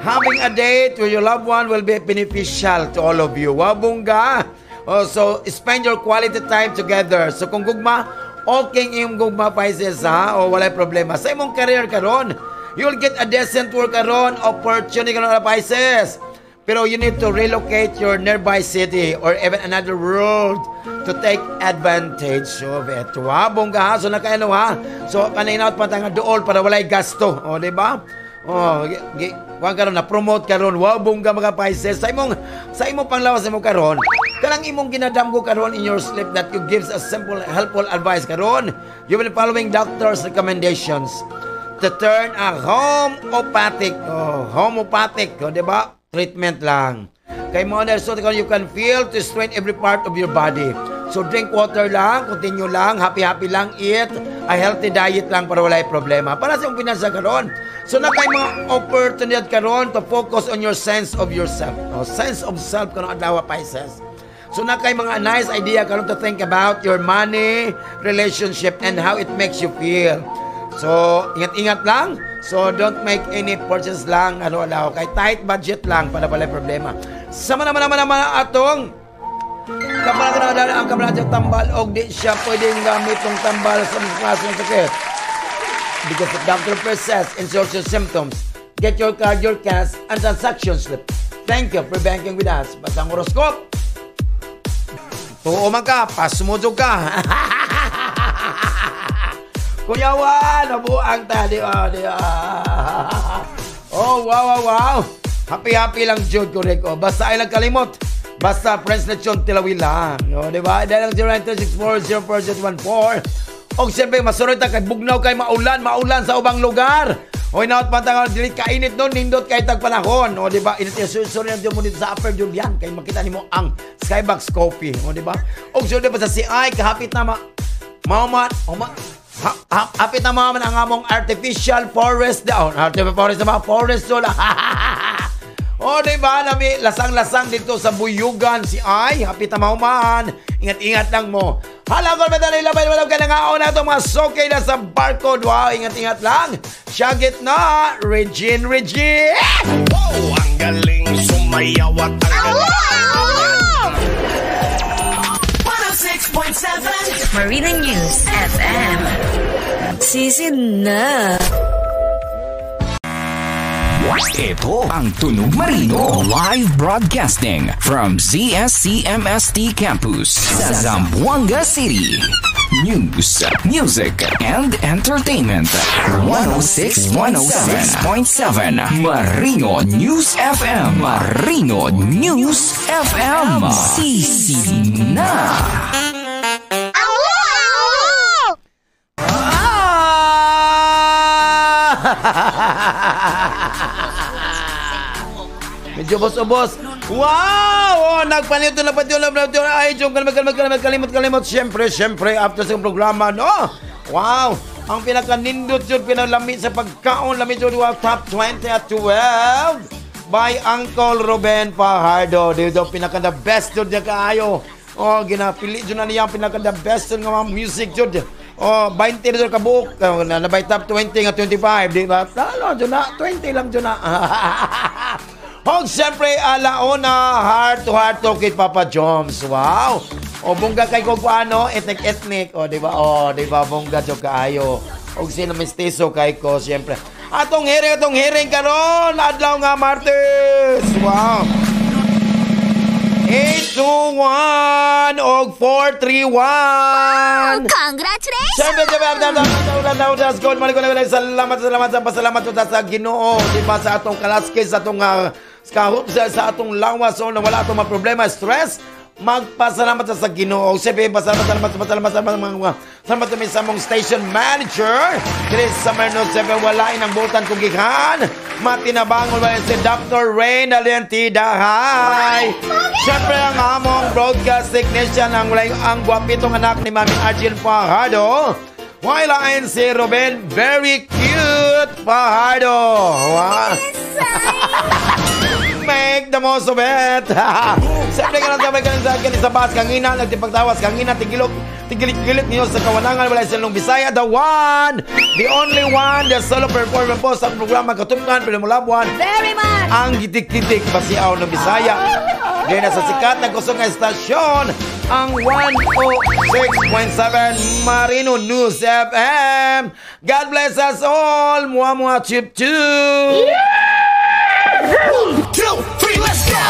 having a date with your loved one will be beneficial to all of you. Wow, bongga. Oh, so spend your quality time together. So kung gugma, okay imong gugma, Pisces, ha? O walay problema. Sa imong career karon, you'll get a decent work karon, opportunity karon, Pisces. Pero you need to relocate your nearby city or even another world to take advantage of it. Wow, bongga ha. So nakaano ha. So kanina pa nga dool para walay gasto. O, di ba? Oh, kuan karon na promote karon. Wow, bongga mga Pisces. Sa imong panglawas nimo karon, kanang imong ginadamgo karon in your sleep that you gives a simple helpful advice karon. You will be following doctor's recommendations to turn a homeopathic, oh, homeopathic, oh, di ba? Treatment lang. Kay mo na so you can feel to strain every part of your body. So drink water lang, continue lang, happy-happy lang, eat a healthy diet lang para walay problema. Para sa imong pinasa karon. So na kay mga opportunity karon to focus on your sense of yourself. Oh, sense of self karon adlaw, Pisces. So na kay mga nice idea karon to think about your money, relationship, and how it makes you feel. So, ingat-ingat lang. So, don't make any purchase lang. Ano, alaw. Kay tight budget lang para wala problema. Sama naman naman naman atong kapag na ang kamala tambal og di siya pwedeng gamit ng tambal sa mga klase ng sakit. Because the doctor persists in social symptoms, get your card, your cash, and transaction slip. Thank you for banking with us. Basta ang horoscope, tuo man ka, pasumudog ka. Kuya Juan, nabuang ta, di ba? Di ba? Oh, wow. Happy-happy lang, Jude, correct. Oh, basta ay lang kalimot. Basta Prince Lechon Tilawi lang. Oh, di ba? Dahil lang 0926404014. Og siyempre, masunod ta kay bugnaw kay maulan, maulan sa ubang lugar. Hoy, naot pantang dili kainit nun, nindot kay tag panahon. O, di ba? Init sorry na mo dito sa Upper Julian kay makita nimo ang Skybox Coffee. O, di ba? Og sure pa sa CI kahapit na ma mauman, hapit na maman ang among artificial forest down. Artificial forest na mga forest doon. O, di ba? Nami, lasang-lasang dito sa Buyugan si Ay. Hapit na mauman. Ingat-ingat lang mo. Hala ko, madali labay, walang ka na na ito mga sokay na sa barcode. Wow, ingat-ingat lang. Syagit na, Regine, Regine! Wow, ang galing sumayaw at ang galing. 106.7 Marina News FM. Sisid na. Ito ang Tunog Marino live broadcasting from ZSCMST Campus sa Zamboanga City. News, music, and entertainment. 106.7 Marino News FM. Marino News FM. Sisi na. Medyo ubos-ubos. Wow! Oh, nagpanito na pati ulam na ay, yung kalimot. Siyempre, after sa programa, no? Wow! Ang pinakanindot yun, pinalamit sa pagkaon, lamit yun, wow, top 20 at 12 by Uncle Ruben Fajardo. Dito, pinaka the best yun niya kaayo. Oh, ginapili yun na niya ang pinaka the best yun nga mga music yun. Oh, 20 na yun kabuok. Nabay top 20 nga 25, di ba? Lalo, yun na, 20 lang yun na. Hog, siyempre, alauna, heart to heart to kay Papa Joms. Wow! O, bongga kay kung paano, ethnic-ethnic. O, di ba? O, di ba? Bongga jo kaayo. O, sino mestizo kay ko, siyempre. Atong hearing karon adlaw nga Martes. Wow! 821 og 431. Wow, congratulations! Siyempre, salamat, salamat sa Ginoo, di ba, sa atong kalaskis, sa atong kahop, sa atong lawas, o na wala atong mga problema, stress. Magpasalamat sa Ginoo. Siyempre, pasalamat salamat kami sa among station manager, Chris Samerno. Siyempre, walain ang butan kong gikan. Matinabangon wala si Dr. Rain Alientida. Hi! Siyempre, ang among broadcast technician, ang ang gwapitong anak ni Mami Arjun Fajardo. Wala si Ruben, very cute Fajardo. Wow! Make the most of it. Siyempre ka lang sabay ka lang sa akin sa bas kangina, nagtipagtawas kangina, tigilok, tigilit-gilit niyo sa kawanangan, wala sa Bisaya, the one, the only one, the solo performer po sa programa Katumkan, Pinamulabuan. Very much! Ang gitik-gitik pasiaw ng Bisaya. Ngayon na sa sikat na kusog nga estasyon, ang 106.7 Marino News FM. God bless us all. Mua mua chip chip. 1, 2, 3, let's go!